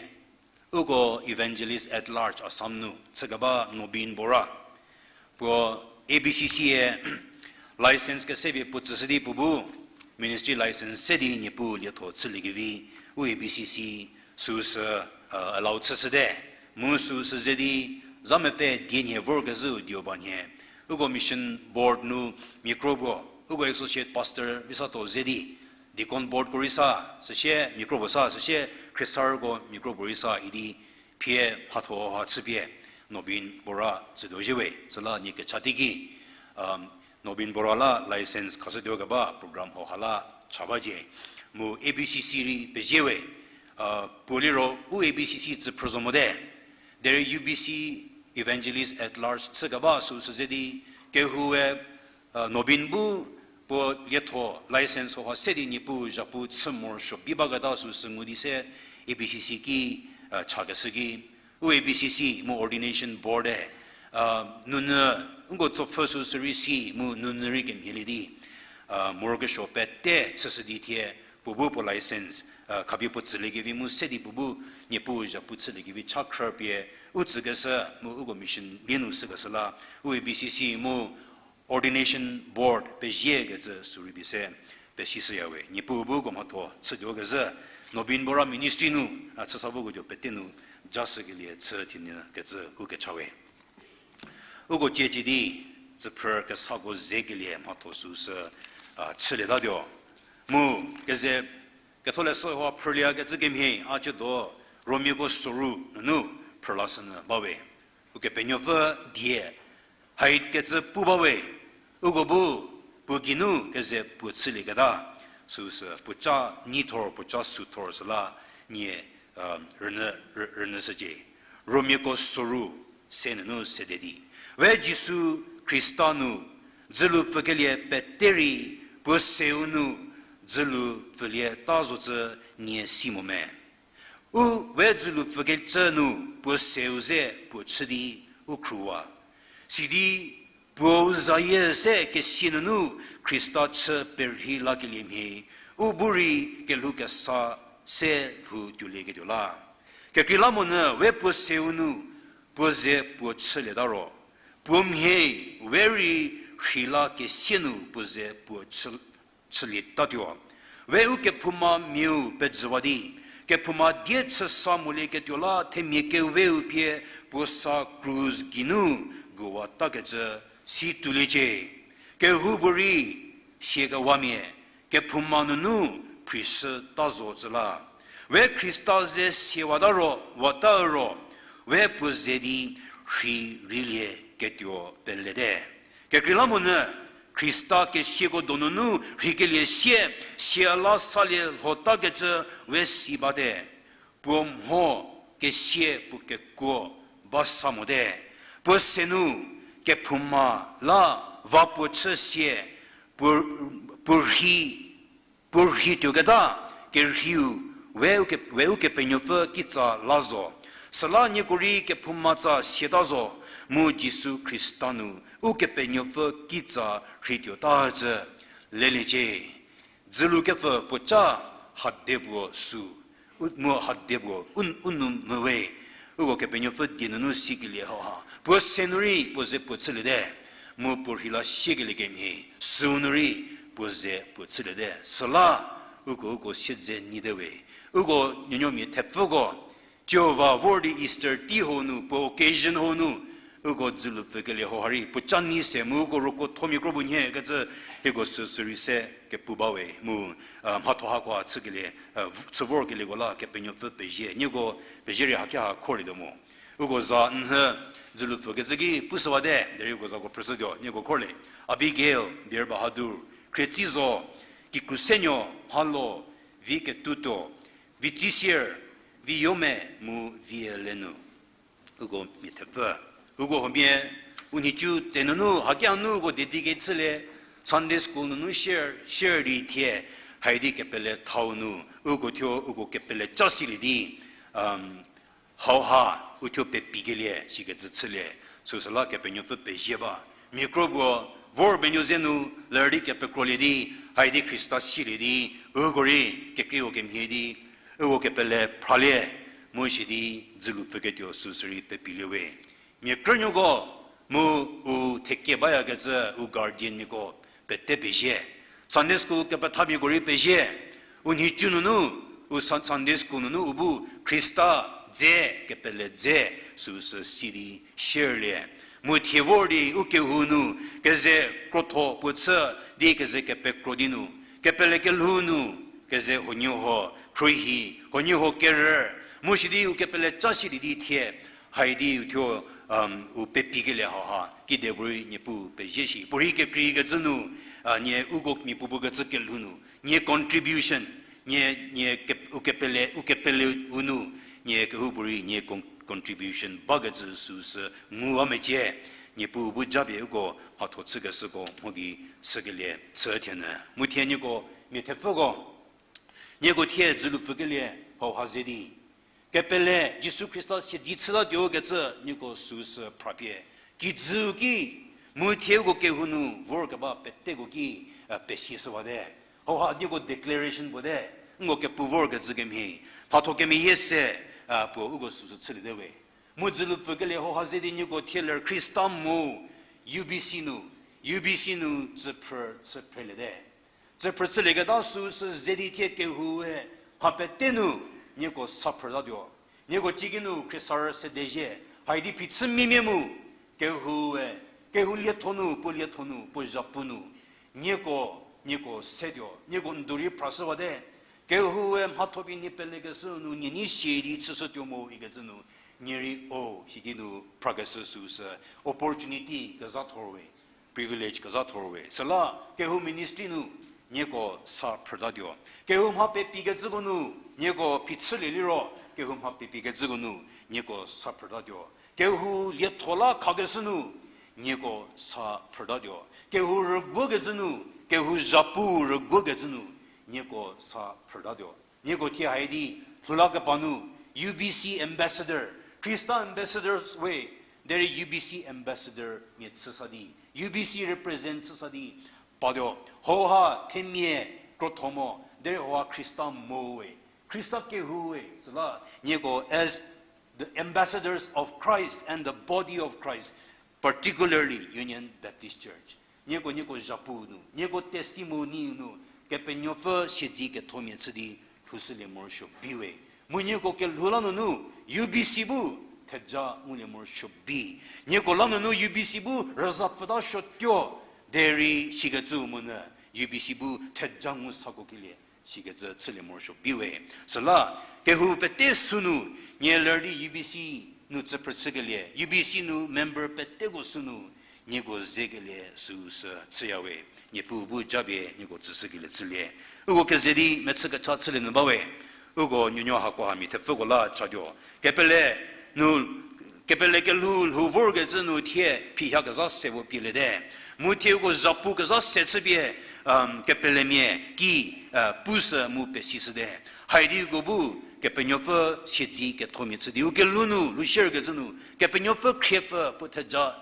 uko Evangelist at Large Assam nu chükeba Nobin Bora, puo A B C Cü license kesepie puo tsüshü di puo bu ministry license se di Niepuu lietho chüliekevi, u A B C C süsü allow chüshüte, mu süsü ze di zha mepfü die nhie vorkezhüu Deoba nhie, uko mission board nu mia kro puo, uko associate pastor vi sa tuo ze di, deacon boardko rei sa, süsie mia kro puo sa, süsie khriesarüko mia kro puo rei sa idi, phie mhatho ha chüpie Nobin Bora tsütuo zhie we. Süla nie kecha teiki, Nobin Bora la license khashütuo keba program hauha la cha bacie. Mu A B C C rei pezie we, puo liro u A B C C tsüphrü zo mote. Derei U B C Evangelist at Large chükeba süsü ze di, Kehoue, Nobin bu puo lietho license hauha se di Niepuu zhapu chü morosuo bi baketa süsü ngu di se A B C C ki chakeshü ki, u A B C C mu ordination board-e nunyü, nko tsopfü süsü rei si mu nunyü rei kemhielie di morokesuo pete chüshü di thie, puo bu puo license khapie puo tsüliekevi mu se di puo bu Niepuu zhapu chüliekevi cha khrü pie u tsükeshü mu uko mission lie nu sükeshü la, u A B C C mu ordination board peziekecü sü rei pie se pesishüya we. Niepuu bu uko mhatho chütuo kezhü, Nobin Bora ministry nu chüsa voketuo pete nu jashükelie chü thinyü kecü u kecha we. Uko ciecie di, tsüphrü kesako zekelie mhatho süsü chülietatuo. Mu keze ketholeshü hau phrüliekecü kemhie a ciedo Romiako soru nunu phrülashünyü bawe. Ukepenuopfü die, haikecü pu bawe, uko bu puo geinu keze puo chülieketa, süsü puoca neithor, puoca suthor süla nie rünyü, rünyüshücie. Romiako soru se nunu sede di, we Jisu Khrista nu dzülu pfükelie pete rei puo seu nu dzülu pfülieta zocü nie si mo me. U we dzülu pfükecü nu puo seu ze puo chü di u khruwa. Sidi puou zayie se kesia nunu Khrista chü perhei lakelie mhie, u bu rei kelhou kesa se lhou tuolieketuo la. Kekreilamonyü we puo seu nu puo ze puo chülieta ro, puo mhie we rei rheila kesia nu puo ze puo chü, chülietatuo. We u kephouma miau pejüwa di, kephouma die chüsa molieketuo la themia keweu pie puo sa krus geinu guwatakecü si tuoliecie. Kehoupuorei siakewamia kephouma nunu phrishüta zocü la. We Khrista ze siawata ro, wata ro, we puo ze di rhei rheilieketuo pelete. Kekreilamonyü Khrista kesiako donunu rheikelie sie, sia la salie lhotakecü we si bate. Puo mho kesia puo kekuo ba sa mote. Puo se nu kephouma la va puo chü sie, puo, puo rhei, puo rhei tuoketa kerheiu we, we Ukepenuopfü kitsa la zo. Süla nieko rei kephoumatsa siata zo, mu Jisu Khrista nu Ukepenuopfü kitsa rheituota cü leliecie. Dzülu kepfü puoca hade puo sü, u, mu hade puo u, u nu mvü we, uko Kepenuopfü die nunu sikelie hauha puo se nu rei puo ze puo chüliete, mu puo rhei la siekelie kemhie sü nu rei puo ze puo chüliete. Süla uko, uko siedze nyite we, uko nuonuomia thepfüko Jihova vor di Easter tei hau nu, puo occasion hau nu, uko dzülu pfükelie hauha rei puoca nei se mu uko roko thomia kro bu nhie kecü, hieko süsü rei se kepu ba we mu, mhatho hako chükelie, chü vorkelieko la Kepenuopfü pezie, nieko pezie rei hakeha khorlietuo mo. Uko za nhü dzülu pfükecü ki pushüwate derei uko zako phrüshütuo, nieko khorlie. Abigail, Bir Bahadur, Khrietsi Zo, Kikrusenuo, Mhalo, Vi Ketutuo, Vitsisier, Viyome mu Vielenu. Uko mia thepfü. Uko huomia u nhicu tse nunu hakiha nu uko dedicate chülie, Sunday school nunu share, share di thie, haidi kepele thau nu, uko thuo uko kepele ca silie di, hauha uthuo pepikelie shikecü chülie, süsüla Kepenuopfü pezie ba. Mia kro puo vor penuo ze nu ler di kepekrolie di, haidi Khrista silie di, uko rei kekreiu kemhie di, uko kepele phralie, mu sidi dzülu pfüketuo süsü rei pepilie we. Mia krünuoko mu u thekie bayakecü u guardianmiako pete pezie. Sunday school kepethamiako rei pezie. U nhicu nunu, u Sun-, Sunday school nunu u bu Khrista dze, kepele dze, süsü sidi share lie. Mu thie vor di u kehou nu, keze krotho puo chü di keze kepekro di nu, kepele kelhou nu, keze huoniehuo khruohi, huoniehuo kerü, mu sidi u kepele ca silie di thie, haidi uthuo, u pepikelie hauha kidepuorei Niepuu pezie shi. Puorei kekreikecü nu, nie uko mia puopuo kecü kelhou nu nie contribution, nie, nie ke-, u kepele, u kepele u nu, nie kehoupuorei nie con-, contribution bakecü süsü nguwa mecie. Niepuu bu japie uko mhatho chükeshüko mho gei sükelie chü thienyü. Mu thie nieko mia thepfüko, nieko thie dzülu pfükelie hauha ze di kepele Jisu Khrista siedze chütatuo kecü nieko süu sü phrapie kijüu ki, mu thie uko kehou nu vorkeba peteko ki, eh, pesishüwate. Hauha nieko declaration puote, nko kepu vorkecü kemhie, mhatho kemeyie se, eh, puo uko süsü chüliete we. Mu dzülu pfükelie hauha ze di nieko thie ler Khrista mo UBC nu, UBC nu tsüphrü, tsüphrüliete. Tsüphrü chülieketa süu sü ze di thie kehoue mha pete nu nieko sa phrütatuo. Nieko ciki nu khriesarü sedezhie, haidi phichü mimia mu, kehoue, kehou lietho nu, puo lietho nu, puo zhapu nu, nieko, nieko setuo, nieko ndu rei phrashüwate. Kehoue mhatho pie nie pelekeshü nu nie nei sie di chüshütuo mo ikecü nu, nie rei o, sidi nu phrakeshü süu sü opportunity kezha thor we, privilege kezha thor we. Süla kehou ministry nu nieko sa phrütatuo. Kehou mha pepikecüko nu nieko phichülie liro, kehou mha pepikecüko nu nieko sa phrütatuo. Kehou lietho la khakeshü nu nieko sa phrütatuo. Kehou rüguokecü nu, kehou zhapu rüguokecü nu nieko sa phrütatuo. Nieko thie haidi lhoulakepa nu UBC ambassador, Khrista ambassadors we, derei UBC ambassador mia chüsa di, UBC represent chüsa di patuo. Hauha themia krotho mo, derei hauha Khrista mo we, Khrista kehou we, süla nieko as the ambassadors of Christ and the body of Christ, particularly Union Baptist Church, nieko, nieko zhapu nu, nieko testimony nu, Kepenuopfü siedze kethomia chü di lhoushülie morosuo bi we. Mu nieko kelhou la nunu UBC bu theja ngulie morosuo bi. Nieko la nunu UBC bu rüzapfüta suotuo, derei sikecü monyü UBC bu theja ngu sako kelie sikecü chülie morosuo bi we. Süla kehou pete sünu, nie ler di UBC nu tsüphrü chükelie, UBC nu member peteko sünu nieko zekelie süu sü chüya we. Niepuu bu japie nieko tsüshükelie chülie. Uko keze di mechü kecha chülie nu ba we. Uko nuonuo hakoha mia thepfüko la chatuo. Kepele nu, kepele kelhou lhou vorkecü nu thie phiha kezha se vo pieliete. Mu thie uko zhapu kezha se chüpie, um, kepelemia ki, uh, pusü mu pesishüte. Haidi uko bu Kepenuopfü siedze kethomia chü di u kelhou nu lhou shierkecü nu Kepenuopfü khriepfü puo theja,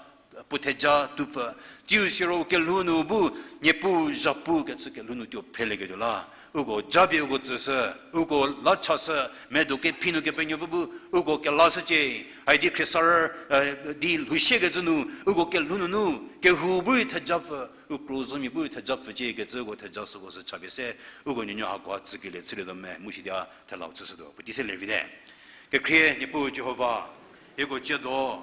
puo theja tupfü. Tsiu siro u kelhou nu bu Niepuu zhapu kecü kelhou nu tuo phrelieketuo la uko japie uko tsüshü, uko la chashü, medo kephi nu Kepenuopfü bu uko kelashücie. Haidi khriesarü, eh, di lhou shiekecü nu uko kelhou nunu kehou bu rei thejapfü, u kro zomia bu rei thejapfücie kecü uko theja süko sü chapie se, uko nuonuo hakoha tsükelie chülietuo me, mu shidia thelau chüshütuo puotei se lervite. Kekhrie Niepuu Jihova, hieko tsiedo,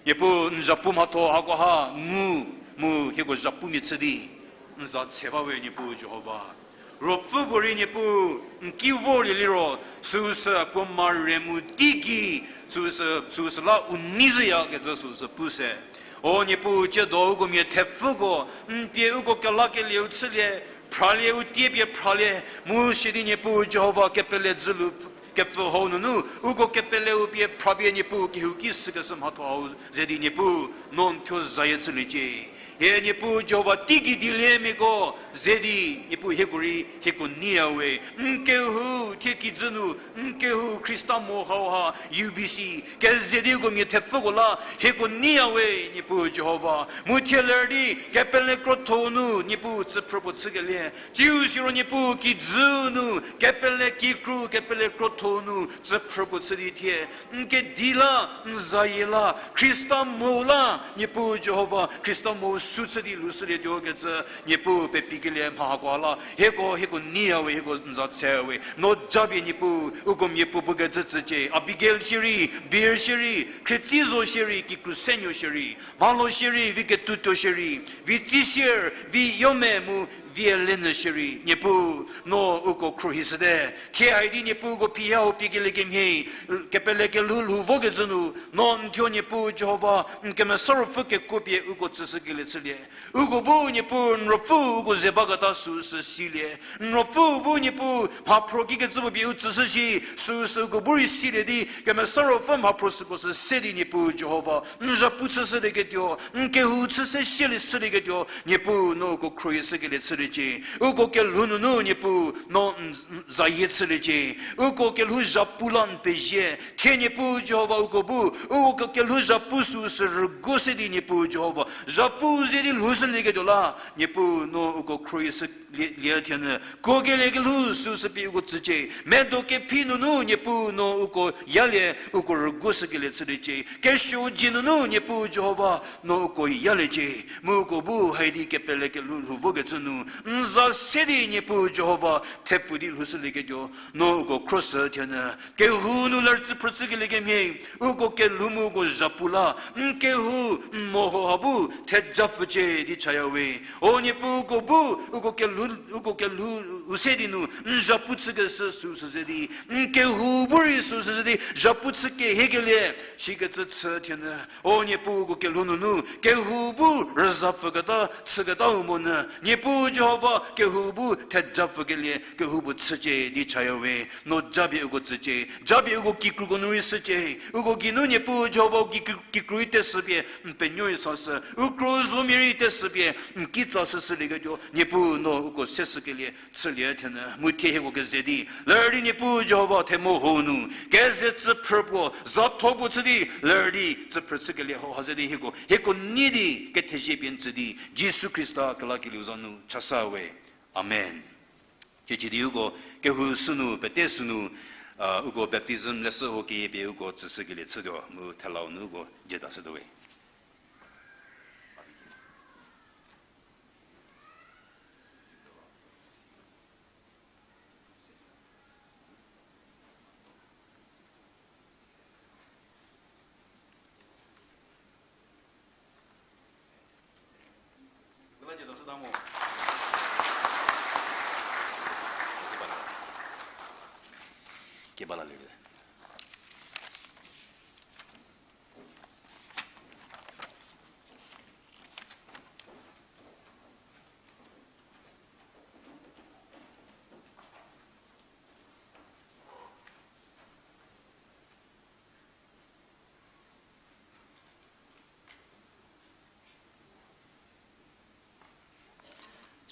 Niepuu n zapu mhatho hakoha ngu, mu hieko zapumia chü di n za tse ba we Niepuu Jihova. Ruopfü puorei Niepuu n ki vorlie liro, süusü puo mare mu teigei, süusü, süusü la u nei zhüyakecü süusü pu se. O Niepuu, tsiedo uko mia thepfüko n pie uko kelakelieu chülie, phralie u tie pie phralie, mu sidi Niepuu Jihova kepele dzülu kepfü hau nunu uko kepeleu pie phrapie Niepuu kehouki sükeshü mhatho hau ze di Niepuu no n thuo zayie chüliecie. Hie Niepuu Jihova teigei dieliemiako ze di Niepuu hieko rei hieko neiya we. N kehou thie kijü nu, n kehou Khrista mo hauha UBC keze di uko mia thepfüko la hieko neiya we Niepuu Jihova. Mu thie ler di kepele krotho nu Niepuu tsüphrü puo chükelie, tsiu siro Niepuu kijü nu kepele kikru, kepele krotho nu tsüphrü puo chü di thie n kedi la, n zayie la, Khrista mo la, Niepuu Jihova, Khrista mo sü chü di lhoushülietuo kecü Niepuu pepikelie mha hakoha la hieko, hieko neiya we, hieko n za tse we. No japie Niepuu uko mia puopuo kecü tsücie, Abigail shierei, Bir shierei, Khrietsi zo shierei, kikru senuo shierei, Mhalo shierei, Viketuotuo shierei, Vitsisier, Viyome mu vie lenyü shierei, Niepuu, no uko khruohishüte. Thie hai di Niepuu uko phiha ho pie kelie kemhie, kepele kelhou lhou vokecü nu, no n thuo Niepuu Jihova, n Kemesa Ruopfü kekuo pie uko tsüshükelie chülie. Uko bu Niepuu n Ruopfü uko ze baketa süu sü silie. N Ruopfü bu Niepuu mhaphro kikecü puo pie u tsüshü shi, süu sü uko bu rei silie di, Kemesa Ruopfü mhaphro süko sü se di Niepuu Jihova, n zhapu chüshülieketuo, n kehou chü se shielie shülieketuo, Niepuu no uko khruohishükelie chüliecie. Uko kelhou nunu Niepuu no n zayie chüliecie. Uko kelhou zhapu la n pezie. Thie Niepuu Jihova uko bu, uko kelhou zhapu süu sü rüguo se di Niepuu Jihova zhapu ze di lhoushülieketuo la, Niepuu no uko khruohishü lie, lie thienü. Kuokelie kelhou süu sü pie uko tsücie. Medo kephi nunu Niepuu no uko yalie, uko rüguoshükelie chüliecie. Kesuo dzie nunu Niepuu Jihova no uko yaliecie. Mu uko bu hai di kepele kelhou lhou vokecü nu, n za se di Niepuu Jihova thepfu di lhoushülieketuo, no uko khruohishü thienü. Kehou nu lerütsü phrütsükelie kemhie, uko kelhou mu uko zhapu la, n kehou, n meho ha bu thejapfücie di chaya we. O Niepuu uko bu, uko kelhou, uko kelhou u se di nu, n zhapu chükeshü süu sü ze di, n kehou bu rei süu sü ze di, zhapu chü kehiekelie, sikecü chü thienü. O Niepuu uko kelhou nunu, kehou bu rüzapfüketa, chüketau monyü. Niepuu Jihova kehou bu thejapfükelie, kehou bu chücie di chaya we. No japie uko tsücie, japie uko kikruko nu rei shücie. Uko geinu Niepuu Jihova uko kikru, kikru rei tesü pie, n penuo rei sashü. U kro zomia rei tesü pie, n kitsa shüshülieketuo. Niepuu no uko seshükelie, chülie thienü. Mu thie hieko keze di. Ler di Niepuu Jihova themeho nu. Keze tsüphrü puo, zatho puo chü di, ler di, tsüphrü chükelie hau ha ze di hieko. Hieko nei di, kethezie pie n tsü di. Jisu Khrista kelakelieu za nu, chasa we. Amen. Ciechi di uko kehou sünu, pete sünu, a, uko baptism leshü ho keyie pie uko tsüshükelie chütuo, mu thelau nu uko jüta shütuo we.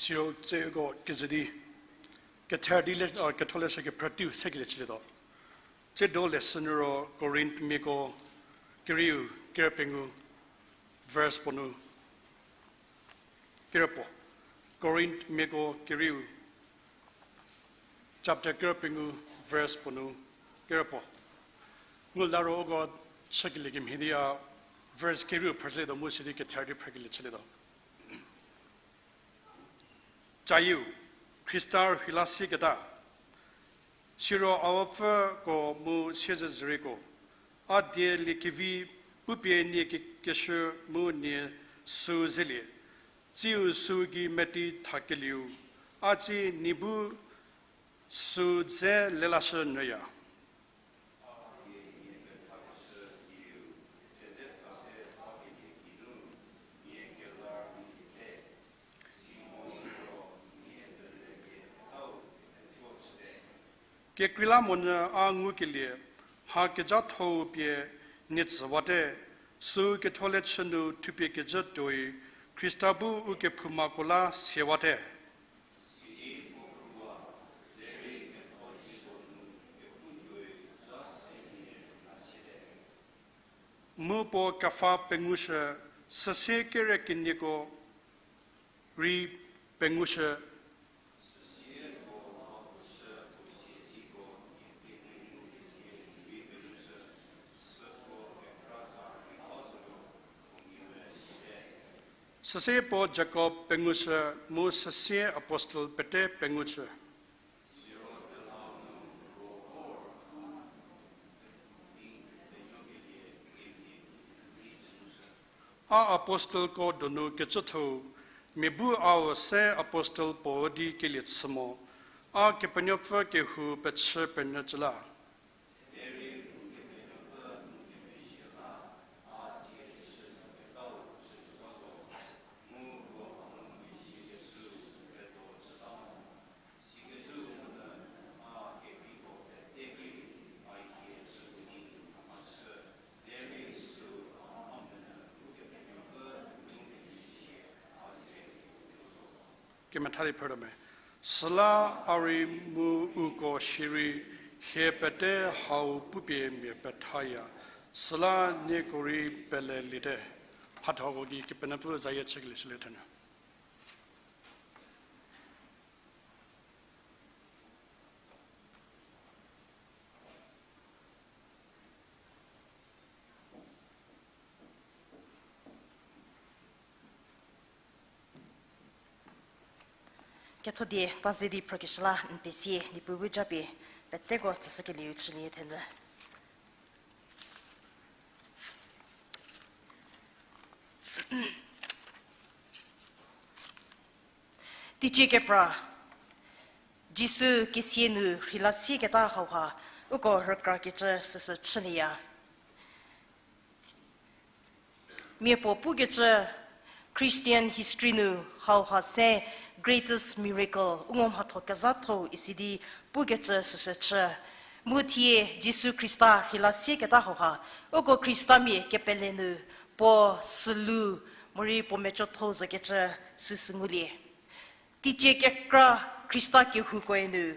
Siro tsüko kezü di, kether di le, a, ketholeshü kephrüteiu sekelie chülietuo. Tsiedo leshü nu ro Korinthmiako kerieu kerü pengou, verse puo nu kerü puo. Korinthmiako kerieu, chapter kerü pengou, verse puo nu kerü puo. Ngu la ro uko chükelie kemhie di a verse kerieu phrüshülietuo mu sidi kether di phrükelie chülietuo. Cayiu, Khrista rheila sieketa, siro a pfüko mu siezedzürieko, a dieliekevi pupie nie ke-, keshü mu nie süu zelie, tsiu süu gei meti thakelieu, a tsie nie bu süu dze lelashü nyüya. Kekreilamonyü a ngukelie, mha kejathou pie nie tsüwate, süu ketholeshü nu thupie kejü tuoi, Khrista bu u kephoumako la siewate. Mu puo kefa pengushü, süsie kere kenieko rei pengushü. Süsie puo Jakob pengushü, mu süsie apostel pete pengushü. A apostelko donu kecüthou, Mia bu a-u se apostel puo di kelie chü mo, a Kepenuopfü kehou pechü penyü cü la. Kemetha di phrütuo me. Süla a rei mu uko shierei hie pete hau pupie mia pethaya. Süla nieko rei peleliete. Mhathoko gei Kepenuopfü zayie chükelie shülie thenyü. Ketho die ta ze di phrükeshü la n pezie, Niepuu bu japie peteko tsüshükelieu chülie thenyü. Teicie kepra, Jisu kesia nu rheila sieketa hauha uko rükrakecü süsü chülieya. Mia puo pukecü Christian history nu hauha se greatest miracle, u ngo mhatho kezhatho-u isi di pukecü süsü chü. Mu thie Jisu Khrista rheila sieketa hauha, uko Khristamia kepele nu puo sülu morei puo mecotho zokecü süsü ngulie. Teicie kekra Khrista kehoukoe nu,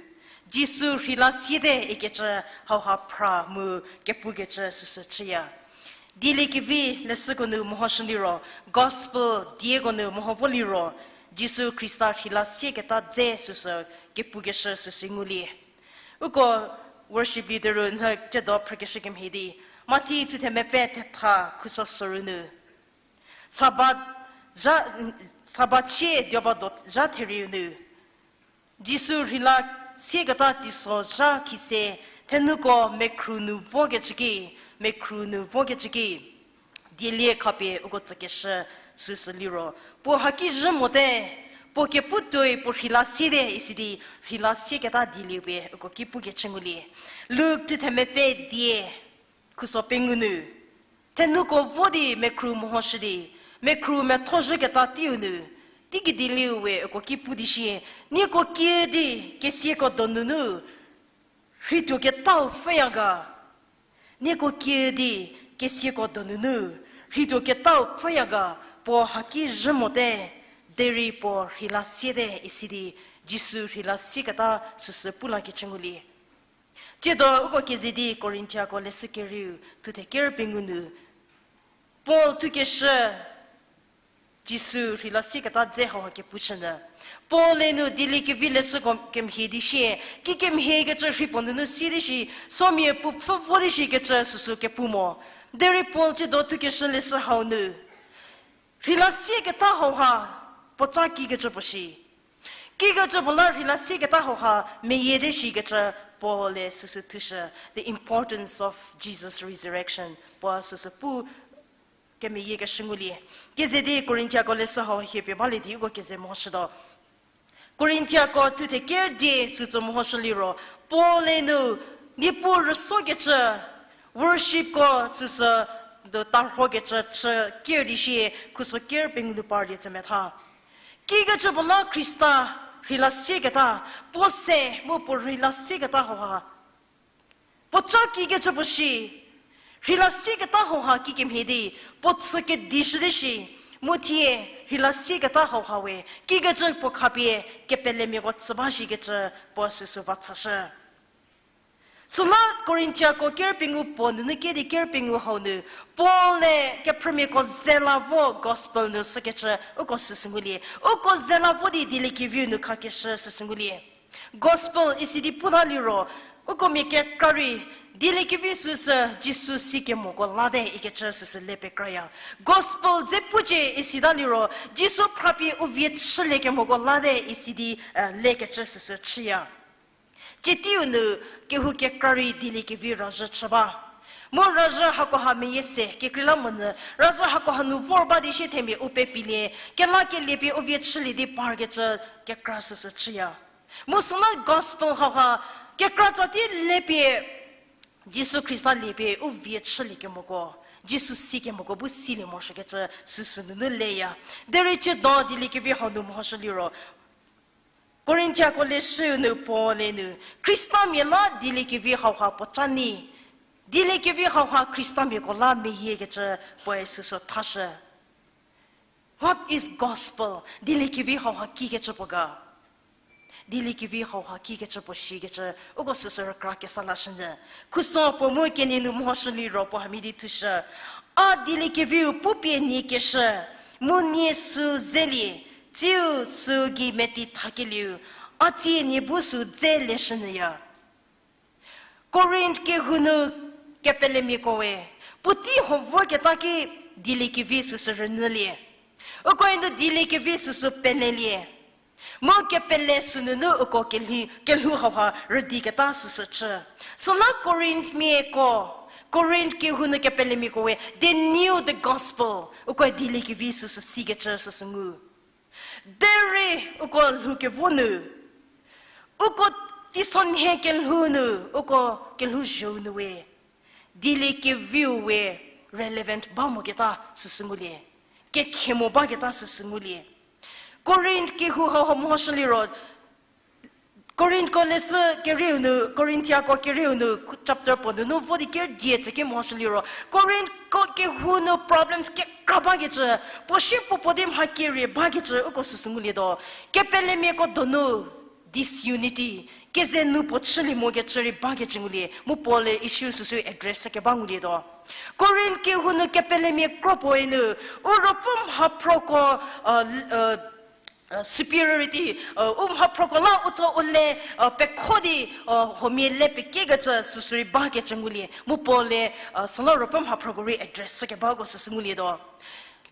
Jisu rheila siete ikecü hauha phra mu kepukecü süsü chüya. Dieliekevi leshüko nu mehoshü liro, Gospel dieko nu meho vo liro, Jisu Khrista rheila sieketa dze süsü kepukeshü süsü ngulie. Uko worship leader-u nhü tsiedo phrükeshü kemhie di, Mathi thuthe mepfü thetha khuso soru nu, Sabat zha, Sabat sie dioba do zha therieu nu, Jisu rheila sieketa teiso zha khise, thenuko mekhru nu vokecü ki, mekhru nu vokecü ki, dielie khapie uko tsükeshü süsü liro, puo haki zhü mote, puo kepu tuoi puo rheila siete isi di, rheila sieketa dielie pie uko ki pukecü ngulie. Luk thuthe mepfü die, khuso pengou nu, thenuko vo di mekhru mehoshü di, mekhru methozhüketa teiu nu, teigei dielieu we uko ki pu di shie, nieko kiüdi kesiako donunu rheituoketau pfhüya ga. Nieko kiüdi kesiako donunu rheituoketau pfhüya ga, puo haki zhü mote, derei puo rheila siete isi di, Jisu rheila sieketa süsü pu lakecü ngulie. Tsiedo uko keze di Korinthiako leshü kerieu thuthe ker pengou nu, Paul thukeshü Jisu rheila sieketa dze hauha kepushünyü. Paul-e nu dieliekevi leshüko kemhie di shie, kikemhiekecü rhei puo nunu si di shi, somia puo pfhü vo di shikecü süsü kepu mo. Derei Paul tsiedo thukeshü leshü hau nu, rheila sieketa hauha puoca kikecü puo shi. Kikecü puo la rheila sieketa hauha meyie di shikecü Paul-e süsü thushü, the importance of Jesus' resurrection, puo süsü pu kemeyiekeshü ngulie. Keze di Korinthiako leshü hau hie pie balie di uko keze mehoshütuo. Korinthiako thuthe ker die süsü mehoshü liro, Paul-e nu Niepuu rüsokecü, worshipko süsü tarhokecü chü ker di shie khuso ker pengou nu parlie tsü metha. Kikecü puo la Khrista rheila sieketa, puo se mu puo rheila sieketa hauha puoca kikecü puo shi, rheila sieketa hauha kikemhie di puo chü kedishü di shi, mu thie rheila sieketa hauha we kikecü puo khapie kepelemiako chü ba shikecü puo süsü va chashü. Süla Korinthiako ker pengou puo nunu kie di ker pengou hau nu, Paul-e kephrümiako ze la vo gospel nu sükecü uko süsü ngulie. Uko ze la vo di dieliekeviu nu khakeshü süsü ngulie. Gospel isi di puta liro, uko mia kekra rei, dieliekevi süsü Jisu sikemoko late ikecü süsü le pekraya. Gospel dze pucie isita liro, Jisu phrapie u vie chüliekemoko late isi di, eh, lekecü süsü chüya. Tsie teiu nu kehou kekra rei dieliekevi razhü chü ba. Mu razhü hakoha meyie se, kekreilamonyü, razhü hakoha nu vor ba di shie themia u pepilie, kelakelie pie u vie chülie di parkecü kekra süsü chüya. Mu süla gospel hauha, kekra tsatie le pie, Jisu Khrista lie pie u vie chüliekemoko, Jisu sikemoko bu silie morosuokecü süsü nunu leya. Derei chüdo dieliekevi hau nu mehoshü liro, Korinthiako leshüu nu Paul-e nu, Khristamia la dieliekevi hauha puo ca nyi, dieliekevi hauha Khristamiako la meyiekecü puoe süsü thashü. What is gospel? Dieliekevi hauha kikecü puo ga? Dieliekevi hauha kikecü puo shikecü, uko süsü rükra kesa lashünyü. Khuso puo mu kenie nu mehoshü liro puo hamhie di thushü. A dieliekeviu pupie nie keshü, mu nie sü zelie, tsiu sü gei meti thakelieu, a tsie nie bu sü dze leshünyüya. Korinth kehou nu kepelemiakoe, puotei ho voketa ki dieliekevi süsü rünyülie. Ukoe nu dieliekevi süsü pelelie. Mu kepele sünunu uko kelhi, kelhou hauha rüdiketa süsü chü. Süla Korinthmiako, Korinth kehou nu kepelemiakoe, they knew the gospel. Ukoe dieliekevi süsü sikecü süsü ngu. Derei uko lhou kevo nu, uko teisonhie kelhou nu, uko kelhou zhou nu we, dieliekeviu we relevant ba moketa süsü ngulie, kekhe mo baketa süsü ngulie. Korinth kehou hauha mehoshü liro, Korintko leshü kerieu nu, Korinthiako kerieu nu, chapter puo nunu vo di ker die tsü ki mehoshü liro, Korintko kehou nu problems kekra bakecü, puo shie puo puo di mha kerie bakecü uko süsü ngulietuo. Kepelemiako donu disunity, keze nu puo chülie mokecü rei bakecü ngulie, mu Paul-e issue süsü address chükeba ngulietuo. Korinth kehou nu kepelemia kro puoe nu, u ruopfü mhaphroko, uh, superiority, u mhaphroko la u tho u le, pekho di, huomia le pekiekecü süsü rei bakecü ngulie. Mu Paul-e, süla ruopfü mhaphroko rei address chükebako süsü ngulietuo.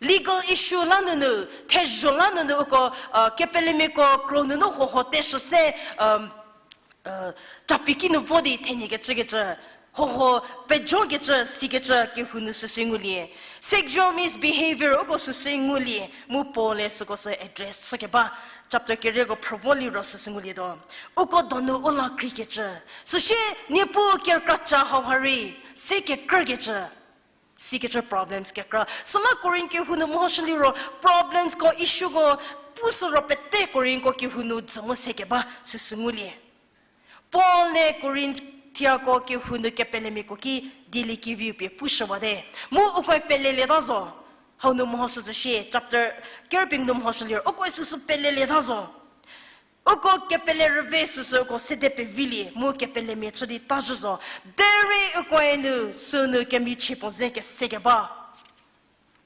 Legal issue la nunu, thezho la nunu uko, kepelemiako kro nunu huohuo teshü se, capi ki nu vo di thenie kecükecü, huohuo pejokecü, sikecü kehou nu süsü ngulie. Sexual misbehavior uko süsü ngulie, mu Paul-e süko sü address chükeba, chapter kerieko phrü vo liro süsü ngulietuo. Uko donu u la kreikecü, süsie Niepuu kerkracha hauha rei se kekrükecü, sikecü problems kekra. Süla Korinth kehou nu mehoshü liro problemsko, issueko, pu sü ro pete Korintko kehou nu dzü mu se keba süsü ngulie. Paul-e Korinthiako kehou nu kepelemiako ki dieliekeviu pie pushüwate. Mu ukoe pelelieta zo. Hau nu mehoshü zhü shie, chapter kerping nu mehoshü liro ukoe süsü pelelieta zo. Uko kepele rüve süsü uko sede pevilie, mu kepelemia chü di ta zhü zo. Derei ukoe nu sünu kemichie puo ze kese keba,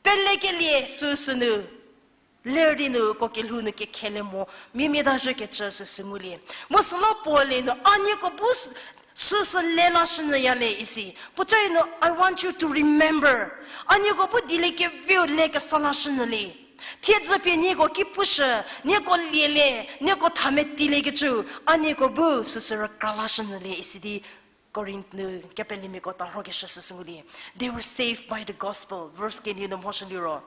pelekelie süsü nu ler di nu uko kelhou nu kekhele mo, miemieta zhükecü süsü ngulie. Mu süla Paul-e nu a nieko bu s-, süsü le lashünyüya le isi. Puocae nu, I want you to remember. A nieko bu dieliekeviu le kesa lashünyülie. Thiedzü pie nieko ki pushü, nieko lielie, nieko thametilie kecü, a nieko bu süsü rükra lashünyülie isi di Korinth nu kepelemiako tarhokeshü süsü ngulie. They were saved by the gospel. Verse kenie nu mehoshü liro,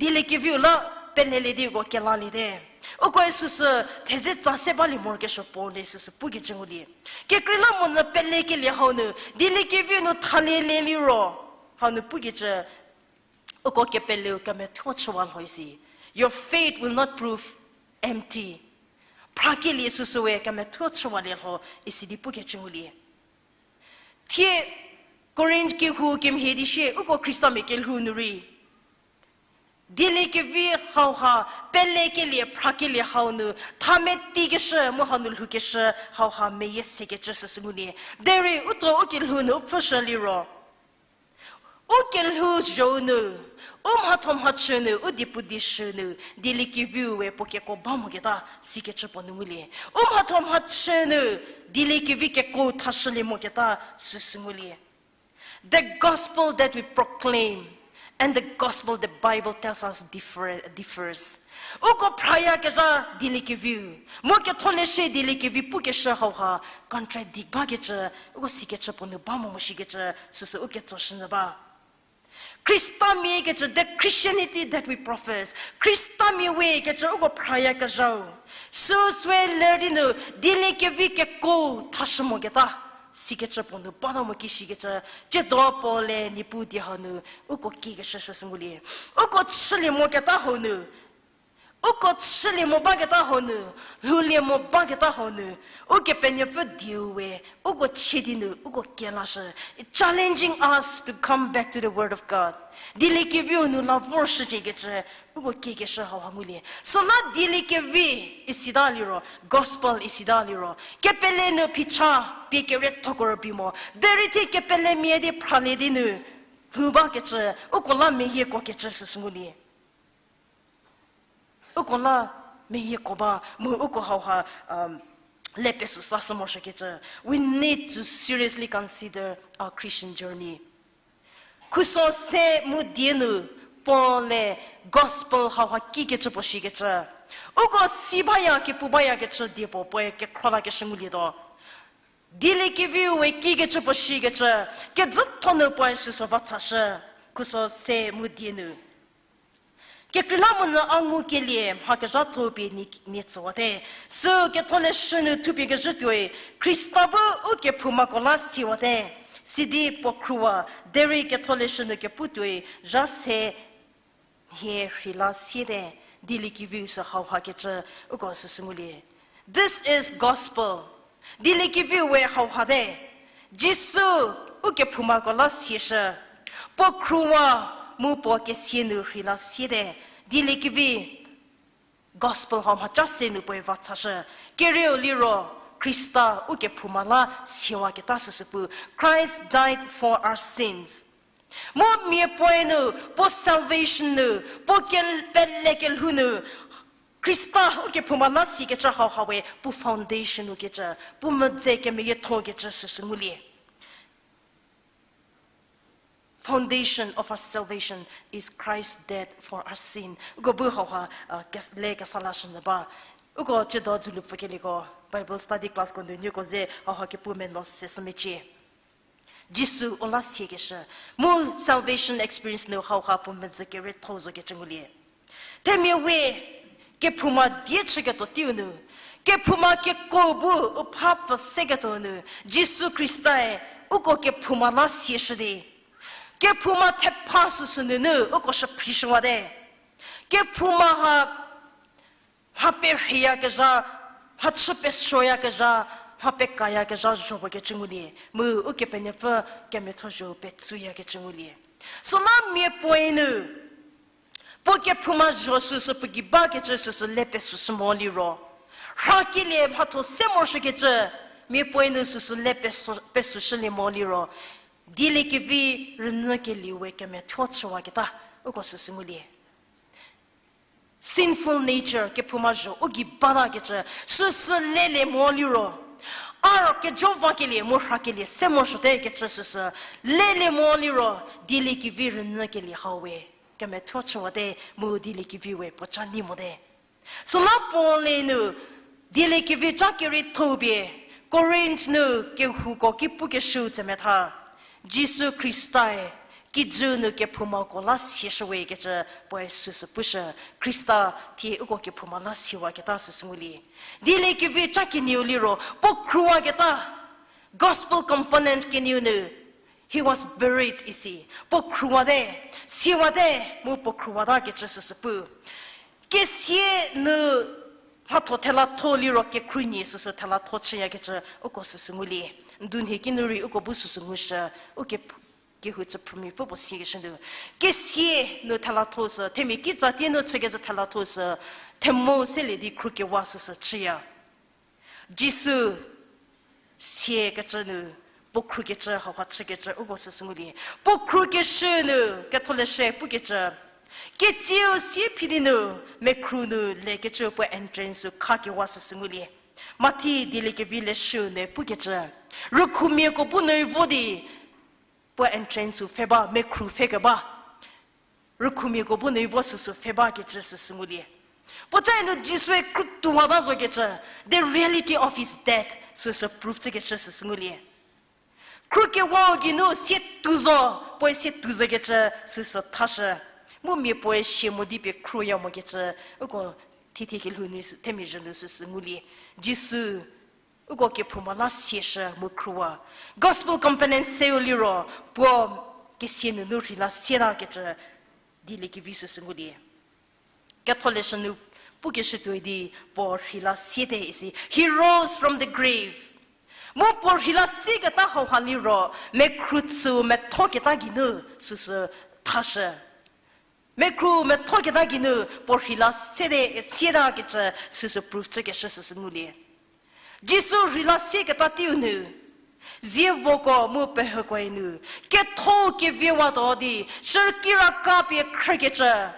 dieliekeviu la pelelie di uko kelaliete. Ukoe süsü theze tsa se balie morokesuo Paul-e süsü pukecü ngulie. Kekreilamonyü pelekelie hau nu, dieliekeviu nu thalielie liro, hau nu pukecü, uko kepeleu kemethuo chüwa lho isi. Your faith will not prove empty. Phrakelie süsüwe kemethuo chüwalie lho isi di pukecü ngulie. Thie Korinth kehou kemhie di shie uko Khristamia kelhou nu rei, dieliekevi hauha, pelekelie phrakelie hau nu, thametikeshü mu hau nu lhoukeshü hauha meyie sekecü süsü ngulie. Derei u tho u kelhou nu u pfhüshü liro, u kelhou zho nu, u mhatho mhachü nu, u diepu dieshü nu, dieliekeviu we puo keko ba moketa sikecü puo nu ngulie. U mhatho mhachü nu, dieliekevi keko thashülie moketa süsü ngulie. The gospel that we proclaim And the gospel, the Bible tells us, differ, differs. Uko phrayakezha dieliekeviu, mu ketholeshü dieliekevi pukeshü hauha contradict bakecü, uko sikecü puo nu ba mo mo shikecü, süsü u ketsoshünyü ba. Khristamia kecü, the Christianity that we profess, Khristamia we kecü uko phrayakezhau, süsü ler di nu dieliekevi keko thashü moketa, sikecü puo nu bata mo ki shikecü, tsiedo Paul-e Niepuu die hau nu uko kiekeshü süsü ngulie. Uko chülie moketa hau nu, uko chülie mo baketa hau nu, lhoulie mo baketa hau nu, Ukepenuopfü dieu we uko chie di nu uko kielashü, challenging us to come back to the word of God. Dieliekeviu nu la vorshüciekecü, uko kiekeshü hauha ngulie. Süla dieliekevi isita liro, gospel isita liro, kepele nu phicha pie keriethoko rübei mo, derei thie kepelemia di phralie di nu lhou bakecü, uko la meyieko kecü süsü ngulie. Uko la meyieko ba, mu uko hauha, um, le pesü sashü morosuokecü. We need to seriously consider our Christian journey. Khuso se mu die nu Paul-e gospel hauha kikecü puo shikecü, uko si baya kepu bayakecü die puo puoe kekhro lakeshü ngulietuo. Dieliekeviu we kikecü puo shikecü, kezütho nu puoe süsü va chashü. Khuso se mu die nu. Kekreilamonyü a ngukelie mha kezhatho pie nie, nie tsüwate. Sü ketholeshü nu thupie kezhü tuoi, Khrista bu ukephoumako la siwate. Sidi puo khruwa, derei ketholeshü nu kepu tuoi, zha se nhie rheila siete, dieliekeviu sü hauha kecü uko süsü ngulie. This is gospel. Dieliekeviu we hauha te. Jisu ukephoumako la sieshü. Puo khruwa mu puo kesia nu rheila siete. Dieliekevi gospel hau mhaca se nu puoe va chashü. Kerieu liro Khrista ukephouma la siewaketa süsü pu. Christ died for our sins. Mu miapuoe nu, puo salvation nu, puo ke-, pelekelhou nu, Khrista ukephouma la sikecü hauha we puo foundation nu kecü, puo medze kemeyiethokecü süsü ngulie. Foundation of our salvation is Christ's death for our sin. Uko bu hauha, uh, kes-, le kesa lashünyü ba. Uko tsiedo dzülu pfükelieko, Bible study classko nu nieko ze hauha kepu meno seshü mecie. Jisu u la siekeshü, mu salvation experience nu hauha puo medzi kerietho zokecü ngulie. Themia we kephouma die chüketuo teiu nu, kephouma keko bu u pha pfü seketuo nu, Jisu Khristae uko kephouma la sieshü di, kephouma thepha süsü nunu uko shüphrishüwate. Kephouma ha mha perheyakezha, mha chü pesoyakezha, mha pekayakezha zho bakecü ngulie, mu Ukepenuopfü kemethozho petsuyakecü ngulie. Süla miapuoe nu, puo kephouma zho süsü puo gei bakecü süsü le pesüshü mo liro, rhakelie mhatho se morosuokecü, miapuoe nu süsü le peso-, pesüshülie mo liro, dieliekevi rünyükelie we kemethuo chüwaketa, uko süsü ngulie. Sinful nature, kephouma zho u gei batakecü süsü lelie mo liro, a kejo vakelie mu rhakelie se morosuote kecü süsü lelie mo liro, dieliekevi rünyükelie hau we kemethuo chüwate, mu dieliekevi we puoca nei mote. Süla Paul-e nu dieliekevi ca kerietho pie Korinth nu kehouko ki pukeshüu tsemetha, Jisu Khristae kijü nu kephoumako la sieshüwe kecü puoe süsü pushü. Khrista thie uko kephouma la siwaketa süsü ngulie. Dieliekevi ca kenieu liro puo khruwaketa, gospel component kenieu nu, he was buried, isi. Puo khruwate, siwate, mu puo khruwatakecü süsü pu. Kesia nu mhatho thelatho liro kekhruohi süsü thelatho chüyakecü uko süsü ngulie. Ndunhie kinu rei uko bu süsü ngushü, uko kehou chüphrümia pfü puo siekeshü nu. Kesia nu thelatho sü, themia kitsatie nu chükecü thelatho sü, themou selie di khrukewa süsü chüya. Jisu siekecü nu, puo khrukecü hauha chükecü uko süsü ngulie. Puo khrukeshü nu, ketholeshü pukecü, ketsiu sie phi di nu, mekhru nu lekecü puo entrance-u khakewa süsü ngulie. Mathi dieliekevi leshü nu pukecü, rükhumiako bu nu vo di, puo entrance-u pfhe ba, mekhru pfhekeba. rükhumiako bu nu vo süsü pfhe bakecü süsü ngulie. Puoca nu Jisue khrütuowata zokecü, the reality of his death süsü prove chükecü süsü ngulie. Khrükewau geinu sietuo zo, puoe sietuo zokecü süsü thashü. Mu mia puoe sia mo di pie khrüya mokecü, uko thithie kelhou nu sü, themia zhü nu süsü ngulie. Jisu uko kephouma la siashü mu khrüwa. Gospel component seu liro, puo kesia nunu rheila sietakecü dieliekevi süsü ngulie. Ketholeshü nu pukeshütuoi di puo rheila siete isi. He rose from the grave. Mu puo rheila sieketa hauha liro, mekhru chüu methoketa geinu süsü thashü. Mekhru methoketa geinu puo rheila siete, sietakecü süsü prove chükeshü süsü ngulie. Jisu rheila sieketa teiu nu, zievoko mu pehükoe nu, ketho keviewatuo di, shürkira ka pie khrükecü,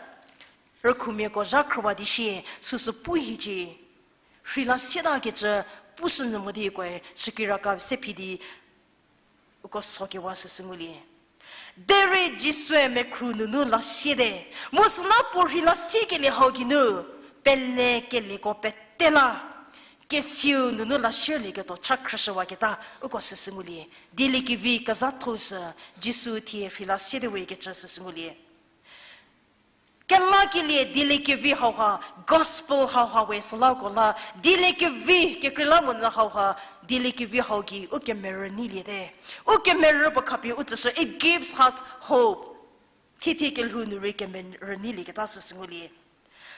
rükhumiako zha khrüwa di shie, süsü pu hiecie, rheila sietakecü, pushünyü mo di koe, shürkira ka se phi di, uko sokewa süsü ngulie. Derei Jisue mekhru nunu la siete, mu süla puo rheila siekelie hau geinu, pele kelieko pete la, kesiau nunu la sierlieketuo cha khrüshüwaketa, uko süsü ngulie. Dieliekevi kezhatho sü, Jisu thie rheila siete wekecü süsü ngulie. Kelakelie dieliekevi hauha, gospel hauha we sülako la, dieliekevi kekreilamonyü hauha, dieliekevi hau gei u kemerü neiliete. U kemerü puo khapie u tsüshü, it gives us hope. Thithie kelhou nu rei kemerü neilieketa süsü ngulie.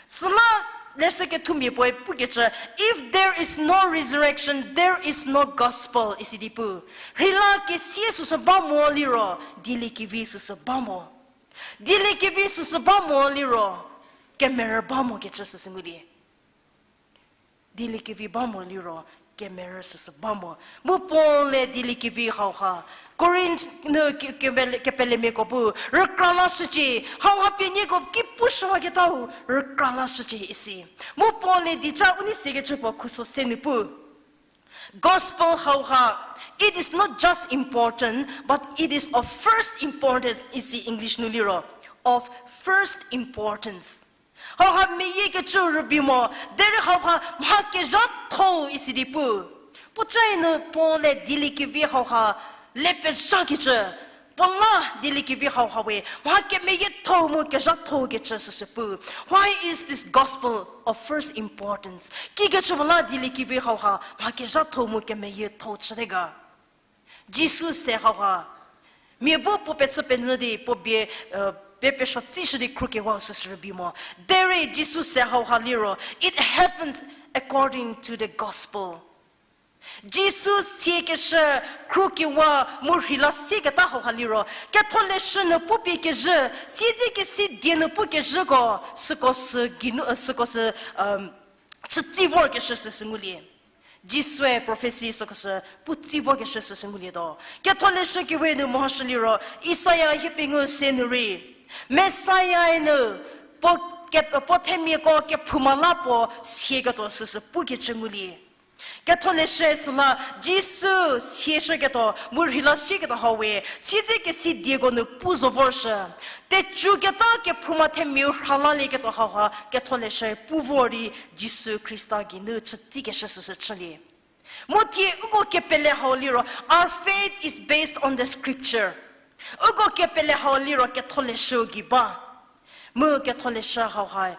Süla leshü kethumia puoe pukecü, if there is no resurrection, there is no gospel, isi di pu. Rheila kesie süsü ba mo liro, dieliekevi süsü ba mo. Dieliekevi süsü ba mo liro, kemerü ba mokecü süsü ngulie. Dieliekevi ba mo liro, kemerü süsü ba mo. Mu Paul-e dieliekevi hauha, Korinth nu ke-, kepele-, kepelemiako bu, rükra lashücie, hauha pie nieko ki pushüwaketau, rükra lashücie isi. Mu Paul-e dica u nei sekecü puo khuso se nu pu. Gospel hauha, it is not just important, but it is of first importance, isi English nu liro, of first importance. Hauha meyiekecü rübei mo, derei hauha mha kezhatho isi di pu. Puocae nu Paul-e dieliekevi hauha le pezhakecü, puo la dieliekevi hauha we mha kemeyietho mu kezhatho kecü süsü pu. Why is this gospel of first importance? Kikecü puo la dieliekevi hauha mha kezhatho mu kemeyietho chüte ga. Jisu se hauha, mia bu puo pechü penyü di puo bie, uh, pie pesuo tsishü di khrükewau süsü rübei mo. Derei Jisu se hauha liro, it happens according to the gospel. Jisu siekeshü khrükewa mu rheila sieketa hauha liro, ketholeshü nu pupie kezhü, siedze kesi die nu pu kezhüko, süko sü geinu, süko sü, um, chütsi vorkeshü süsü ngulie. Jisue prophecy süko sü pu tsi vokeshü süsü ngulietuo. Ketholeshü kewe nu mehoshü liro, Isaia hiepengou se nu rei, Messiah-e nu puo ke-, puo themiako kephouma la puo sieketuo süsü pukecü ngulie. Ketholeshü süla Jisu sieshüketuo mu rheila sieketuo hau we, siedze kesi dieko nu pu zo vorshü. Tecüketa kephouma themiau rhalalieketuo hauha ketholeshü pu vor di Jisu Khrista geinu chütsikeshü süsü chülie. Mu thie uko kepele hau liro, our faith is based on the scripture. Uko kepele hau liro ketholeshü gei ba. Mu ketholeshü hauha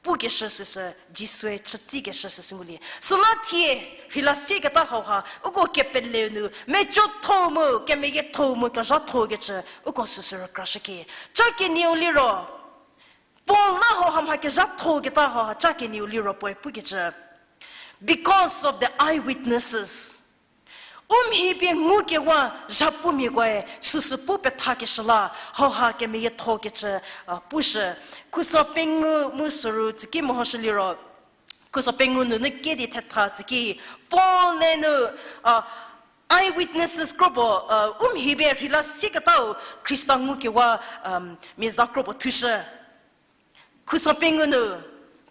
pukeshü süsü, Jisue chütsikeshü süsü ngulie. Süla thie, rheila sieketa hauha, uko kepele nu, mecotho mu, kemeyietho mu, kezhatho kecü, uko süsü rükrashükie. Ca kenieu liro, Paul la hauha mha kezhatho keta hauha ca kenieu liro puoe pukecü. Because of the eyewitnesses. U mhi pie ngukewa zhapumiakoe süsü pu pethakeshü la hauha kemeyietho kecü, a, pushü. Khuso pengou mu süru tsüki mehoshü liro. Khuso pengou nunu kedi thetha tsüki. Paul-e nu, a, eyewitnesses kropuo, a, u mhi pie rheila sieketau Khrista ngukewa, um, mia za kropuo thushü. Khuso pengou nu,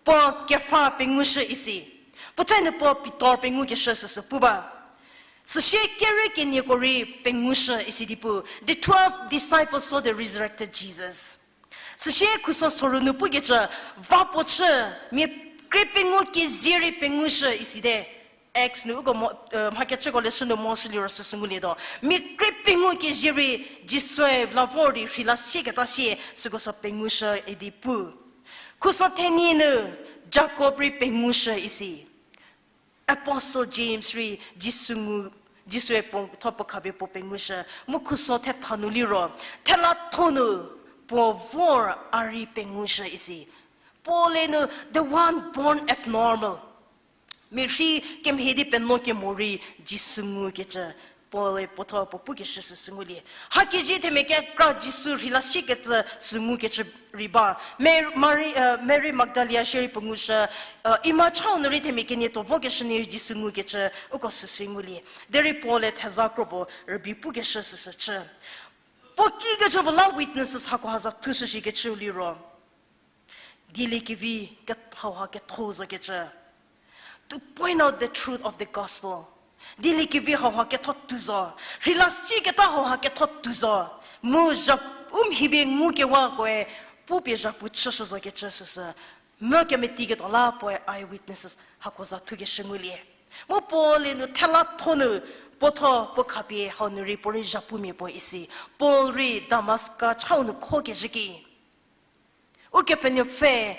puo Kefa pengushü isi. Puoca nu puo Pitor pengukeshü süsü pu ba. Süsie kerü kenieko rei pengushü isi di pu. The twelve disciples saw the resurrected Jesus. Süsie khuso soru nu pukecü, va puo chü, mia krie pengou kezie rei pengushü isite. Acts nu uko mo, eh, mhakechüko leshü nu mo shü liro süsü ngulietuo. Mia krie pengou kezie rei Jisue la vor di rheila sieketa sie süko sü pengushü idi pu. Khuso thenie nu Jakob rei pengushü isi. Apostle James rei Jisu ngu, Jisue puo, thuo puo khapie puo pengushü, mu khuso thetha nu liro, thela tho nu puo vor a rei pengushü isi. Paul-e nu, the one born abnormal. Mia rhei kemhie di penuo kemo rei Jisu ngukecü, Paul-e puo thuo puo pukeshü süsü ngulie. Hakezie themia kekra Jisu rheila siekecü sü ngukecü rei ba. Mar-, Mari, eh, Mary Magdalene shierei puo ngushü, eh, Emma chau nu rei themia kenie tuo vokeshü nie Jisu ngukecü uko süsü ngulie. Derei Paul-e theza kro puo rübei pukeshü süsü chü. Puo kikecü puo la witnesses hakoha za thushüshikecü liro, dieliekevi ke-, hauha ketho zokecü. To point out the truth of the gospel. Dieliekevi hauha ketho tuo zo. Rheila sieketa hauha ketho tuo zo. Mu zha-, u mhi pie ngukewakoe, pupie zhapu chüshü zokecü süsü. Mu kemetiketuo la puoe eyewitnesses hako za thukeshü ngulie. Mu Paul-e nu thela tho nu, puo thuo puo khapie hau nu rei puo rei zhapumia puo isi. Paul rei Damaska chau nu khokezhü ki. Ukepenuopfü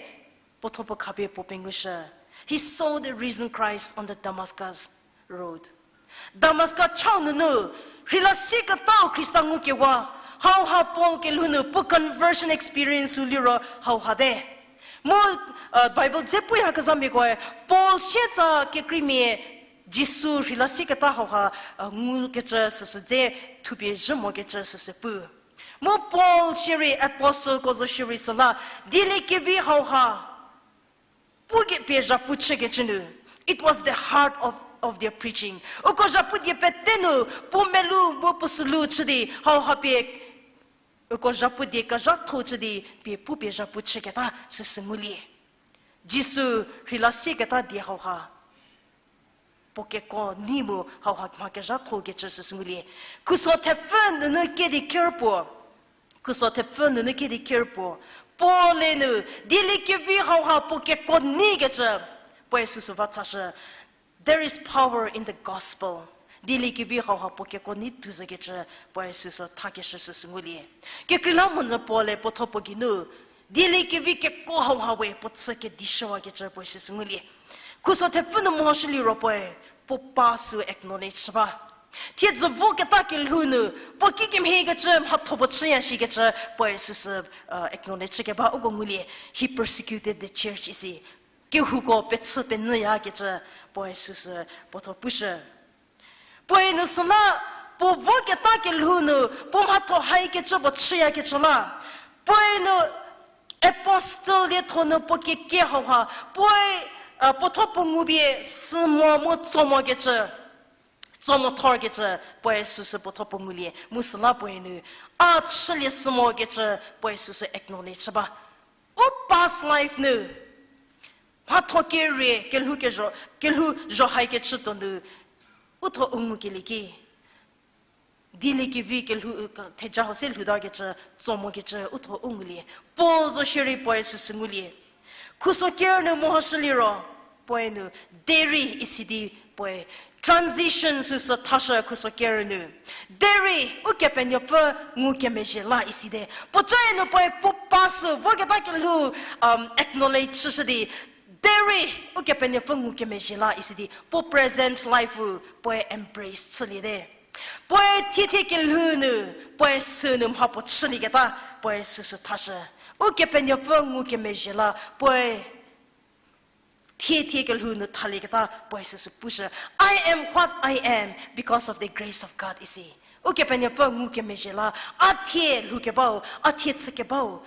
puo thuo puo khapie puo pengushü. He saw the risen Christ on the Damascus road. Damaska chau nunu, rheila sieketau Khrista ngukewa, hauha Paul kelhou nu puo conversion experience-u liro hauha te. Mu, uh, Bible dze puya kezhamiakoe, Paul sietsa kekreimia Jisu rheila sieketa hauha, uh, ngukecü süsü dze thupie zhü mokecü süsü pu. Mu Paul shierei apostleko zo shierei süla, dieliekevi hauha, pu ke pie zhapu chükecü nu. It was the heart of, of their preaching. Uko zhapu die pete nu, puo melu mu puo sülu chü di, hauha pie, uko zhapu die kezhatho chü di, pie pupie zhapu chüketa süsü ngulie. Jisu rheila sieketa die hauha puo keko nei mu hauha mha kezhatho kecü süsü ngulie. Khuso thepfü nunu kedi ker puo. Khuso thepfü nunu kedi ker puo. Paul-e nu, dieliekevi hauha puo keko neikecü, puoe süsü va chashü. There is power in the gospel. Dieliekevi hauha puo keko nei tuo zokecü, puoe süsü thakeshü süsü ngulie. Kekreilamonyü Paul-e puo thuo puo geinu, dieliekevi keko hauha we puo chü kedishüwakecü puoe süsü ngulie. Khuso thepfü nu mehoshü liro puoe, puo pa sü acknowledge chü ba. Thiedzü voketa kelhou nu, puo kikemhiekecü mhatho puo chüya shikecü, puoe süsü, uh, acknowledge chükeba uko ngulie, he persecuted the church isi. Kehouko pechü penyüyakecü, puoe süsü puo thuo pushü. Puoe nu süla, puo voketa kelhou nu, puo mhatho haikecü puo chüyakecü la. Puoe nu apostle lietho nu puo keke hauha, puoe, uh, puo thuo puo ngupie sü mo mu tso mokecü, tso mo thorkecü, puoe süsü puo thuo puo ngulie, mu süla puoe nu, a chülie sü mokecü, puoe süsü acknowledge chü ba. U past life nu, mhatho kerie, kelhou kezho, kelhou zho haikecü tuo nu, u thuo u ngukelie ki. Dieliekevi kelhou, theja hau se lhoutakecü, tso mokecü, u thuo u ngulie. Paul zo shierei puoe süsü ngulie. Khuso ker nu mehoshü liro, puoe nu, derei isi di puoe transition süsü thashü khuso ker nu. Derei, Ukepenuopfü ngukemezhie la isi te. Puocae nu puoe puo pa sü voketa kelhou, um, acknowledge chüshü di. Derei, Ukepenuopfü ngukemezhie la isi di. Puo present life-u puoe embrace chülie te. Puoe thiethie kelhou nu, puoe sünu mha puo chülieketa, puoe süsü thashü. Ukepenuopfü ngukemezhie la, puoe thiethie kelhou nu thalieketa puoe süsü pushü. I am what I am because of the grace of God isi. Ukepenuopfü ngukemezhie la, a thie lhoukebau, a thie chükebau,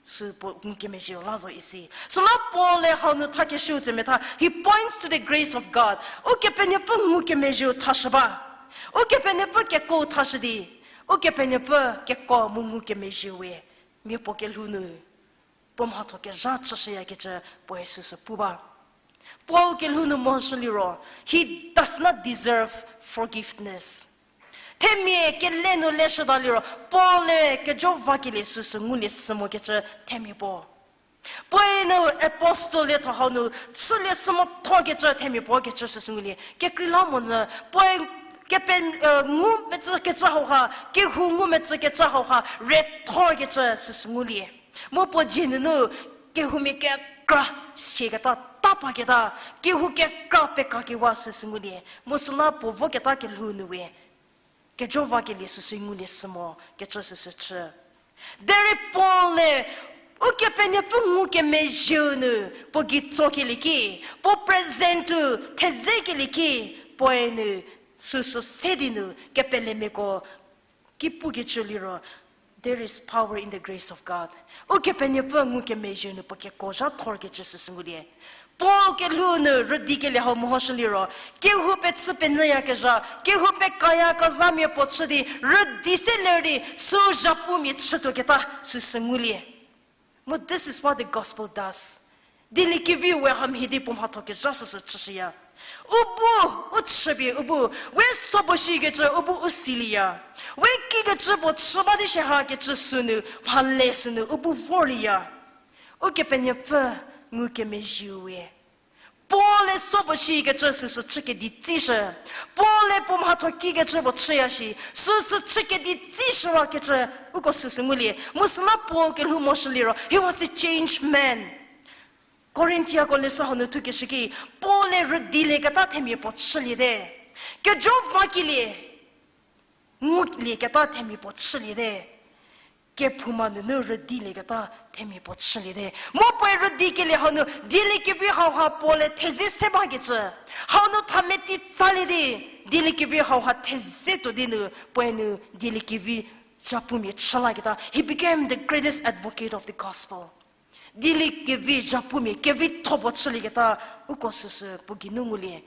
sü puo ngukemezhieu la zo isi. Süla Paul-e hau nu thakeshüu tsemetha, he points to the grace of God. Ukepenuopfü ngukemezhieu thashü ba. Ukepenuopfü keko thashü di. Ukepenuopfü keko mu ngukemezhieu we. Mia puo kelhou nu. Puo mhatho kezha chüshüyakecü puoe süsü pu ba. Paul kelhou nu mehoshü liro, he does not deserve forgiveness. Themia kele nu leshüda liro, Paul-e kejo vakelie süsü ngulie sü mokecü themia puo. Puoe nu apostle lietho hau nu chülie sü mothokecü themia puo kecü süsü ngulie. Kekreilamonyü, puoe kepe, e, ngumecü kecü hauha, kehou ngumecü kecü hauha, rethorkecü süsü ngulie. Mu puo dzie nunu, kehoumia kekra sieketa, tapaketa, kehou kekra pekakewa süsü ngulie. Mu süla puo voketa kelhou nu we kejo vakelie süsü ngulie sü mo kecü süsü chü. Derei Paul-e Ukepenuopfü ngukemezhieu nu puo gei tsokelie ki, puo present-u thezekelie ki, puoe nu süsü se di nu kepelemiako ki pukecü liro, there is power in the grace of God. Ukepenuopfü ngukemezhieu nu puo keko zha thorkecü süsü ngulie. Paul kelhou nu rüdikelie hau mehoshü liro, kehou pechü penyüyakezha, kehou pekayakezhamia puo chü di, rüdi se ler di, sü zhapumia chütuoketa süsü ngulie. Mu this is what the gospel does. Dieliekevi we hamhie di puo mhatho kezha süsü chüshüya. U bu, u chüpie u bu, we so puo shikecü u bu u silieya. We kikecü puo chü ba di shie hakecü sünu, mhale sünu u bu vorlieya. Ukepenuopfü ngukemezhieu we Paul-e so puo shikecü süsü chü kedi tsishü. Paul-e puo mhatho kikecü puo chüya shi, süsü chü kedi tsishüwakecü uko süsü ngulie. Mu süla Paul kelhou moshü liro, he was a changed man. Korinthiako leshü hau nu thukeshü ki, Paul-e rüdilieketa themia puo chüliete. Kejo vakelie ngulieketa themia puo chüliete. Kephouma nunu rüdilieketa themia puo chüliete. Mu puoe rüdikelie hau nu dieliekevi hauha Paul-e thezie se bakecü, hau nu thameti tsalie di, dieliekevi hauha thezie tuo di nu, puoe nu dieliekevi zhapumia chü laketa. He became the greatest advocate of the gospel. Dieliekevi zhapumia kevitho puo chülieketa, uko süsü puo geinu ngulie.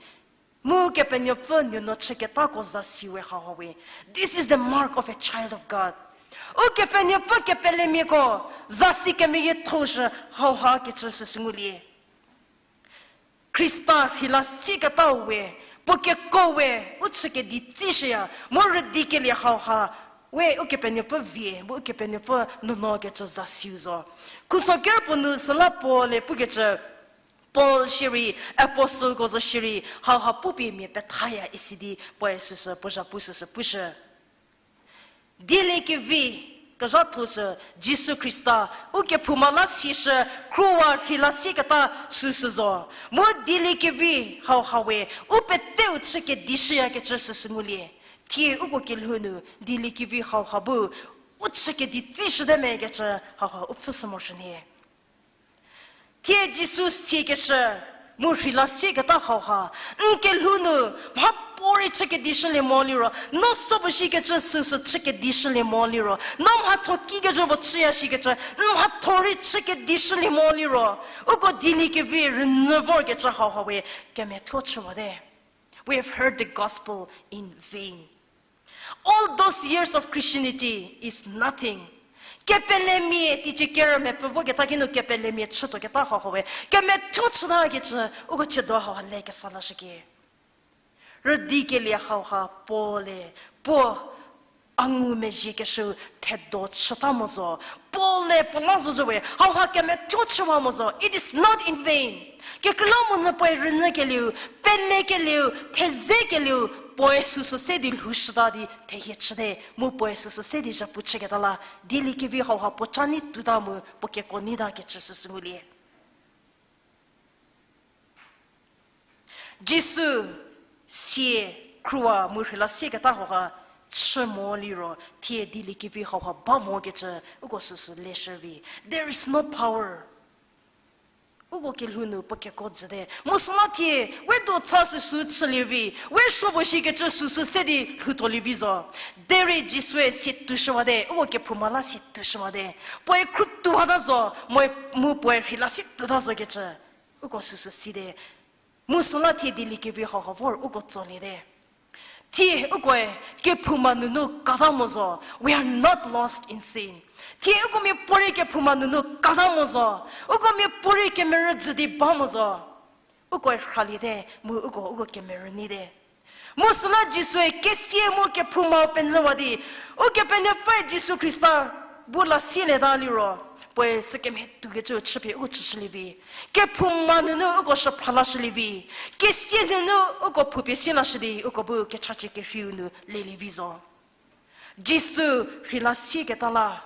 Mu Kepenuopfü nuonuo chüketako zasi we hauha we. This is the mark of a child of God. Ukepenuopfü kepelemiako zasi kemeyiethoshü hauha kecü süsü ngulie. Khrista rheila sieketau we, puo keko we, u chü kedi tsishüya, mu rüdikelie hauha, we Ukepenuopfü vie, mu Ukepenuopfü nuonuo kecü zasiu zo. Khuso ker puo nu süla Paul-e pukecü, Paul shierei, apostleko zo shierei, hauha pupie mia pethaya isi di puoe süsü, puo zhapu süsü pushü. Dieliekevi kezhatho sü Jisu Khrista, u kephouma la sieshü, khruwa rheila sieketa süsü zo. Mu dieliekevi hauha we, u peteu chü kedishüyakecü süsü ngulie. Thie uko kelhou nu dieliekevi hauha bu, u chü kedi tsishüte me kecü hauha u pfhüshü morosuo nie. Thie Jisu siekeshü, mu rheila sieketa hauha, n kelhou nu, mhapuorei chü kedishülie mo liro, no so puo shikecü süsü chü kedishülie mo liro, no mhatho kikecü puo chüya shikecü, n mhatho rei chü kedishülie mo liro, uko dieliekevi rünyü vorkecü hauha we, kemethuo chüwate. We have heard the gospel in vain. All those years of Christianity is nothing. Kepelemia, teicie kerü mepfü voketa kinu kepelemia chütuoketa hauha we, kemethuo chütakecü, uko chiedo hauha le kesa lashükie. Rüdikelie hauha Paul-e, puo a ngumezhiekeshü thedo chüta mo zo. Paul-e puo la zo zo we, hauha kemethuo chüwa mo zo. It is not in vain. Kekreilamonyü puoe rünyükelieu, pelekelieu, thezekelieu, puoe süsü se di lhoushüta di thehie chüte, mu puoe süsü se di zhapu chüketa la, dieliekevi hauha puo ca nei tuota mu puo keko neita kecü süsü ngulie. Jisu sie, khruwa mu rheila sieketa hauha chü mo liro, thie dieliekevi hauha ba mokecü, uko süsü leshü vi. There is no power. Uko kelhou nu puo keko jüte. Mu süla thie, we do cha süsü chülie vi, we suo puo shikecü süsü se di lhoutuolie vi zo. Derei Jisue sie tuoshüwate, uko kephouma la sie tuoshüwate. Puoe khrutuo hata zo, mu, mu puoe rheila sie tuota zokecü, uko süsü site. Mu süla thie dieliekevi hauha vor uko tsoliete. Thie ukoe kephouma nunu kata mo zo, we are not lost in sin. Thie uko miapuorei kephouma nunu kata mo zo, uko miapuorei kemerü jü di ba mo zo. Ukoe rhaliete, mu uko, uko kemerü neite. Mu süla Jisue kesia mu kephouma penyüwa di, Ukepenuopfüe Jisu Khrista bu la sielieta liro, puoe sükemhie toukecü chüpie uko chüshülie vi. Kephouma nunu uko shüphra lashülie vi. Kesia nunu uko phoupie sielashü di uko bu kechachie kerheiu nu lelie vi zo. Jisu rheila sieketa la,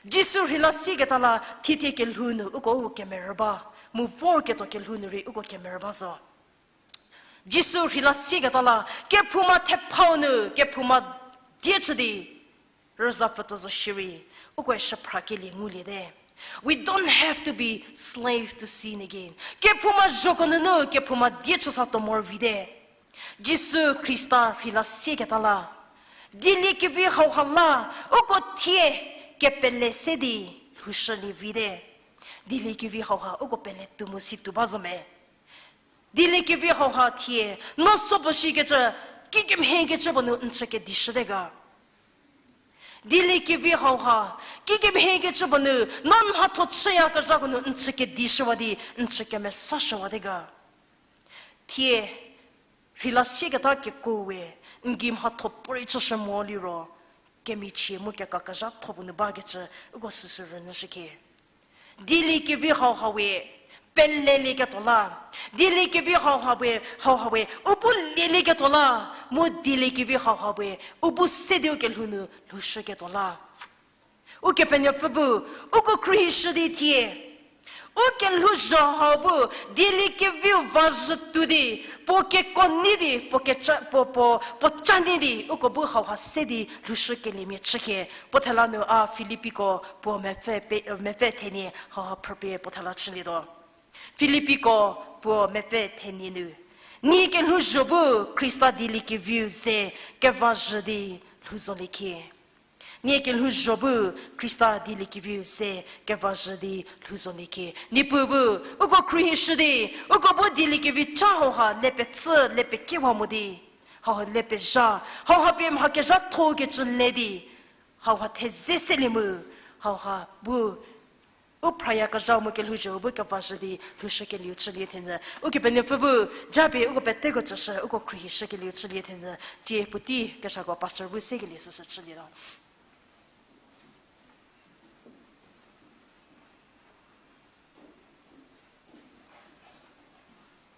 Jisu rheila sieketa la thithie kelhou nu uko u kemerü ba, mu vorketuo kelhou nu rei uko kemerü ba zo. Jisu rheila sieketa la, kephouma thephau nu, kephouma die chü di, rüzapfütuo zo shierei, ukoe shüphrakelie nguliete. We don't have to be slave to sin again. Kephouma zhoko nunu, kephouma die chü sa tuo moro vite. Jisu Khrista rheila sieketa la, dieliekevi hauha la, uko thie kepele se di lhoushülie vite. Dieliekevi hauha uko pele tuo mu si tuo ba zo me. Dieliekevi hauha thie, no so puo shikecü, kikemhiekecü puo nu n chü kedishüte ga. Dieliekevi hauha, kikemhiekecü puo nu, no n mhatho chüyakezhako nu n chü kedishüwa di, n chü kemesashüwate ga. Thie, rheila sieketa kekuo we, n gei mhatho puorei chüshü mo liro, kemichie mu kekakezhatho puo nu bakecü, uko süsü rünyüshükhie. Dieliekevi hauha we, pelelieketuo la. Dieliekevi hauha we, hauha we, u bu lielieketuo la. Mu dieliekevi hauha we, u bu se di u kelhou nu lhoushüketuo la. Ukepenuopfü bu, uko khruohishü di thie, u kelhouzho hau bu, dieliekeviu vazhü tuo di, puo kekuo nei di, puo kecha, puo, puo, puo ca nei di, uko bu hauha se di lhoushükeliemia chükhie. Puo thela nu a Filippiko puo mepfü pe-, mepfü thenie hauha phrüpie puo thela chülietuo. Filippiko puo mepfü thenie nu, nie kelhouzho bu Khrista dieliekeviu ze kevazhü di lhou zoliekhie. Nie kelhouzho bu Khrista dieliekeviu ze kevazhü di lhou zoliekhie. Niepuu bu, uko khruohishü di, uko bu dieliekevi ca hauha le pecü, le pekewa mo di, hauha le pezha, hauha pie mha kezhatho kecü le di, hauha theze selie mu, hauha bu u phrayakezhau mu kelhouzho bu kevazhü di lhoushükelieu chülie thenyü. Ukepenuopfü bu, japie uko peteko tsüshü, uko khruohishükelieu chülie thenyü. Tsie puotei kezhako pastor bu sekelie süsü chülietuo.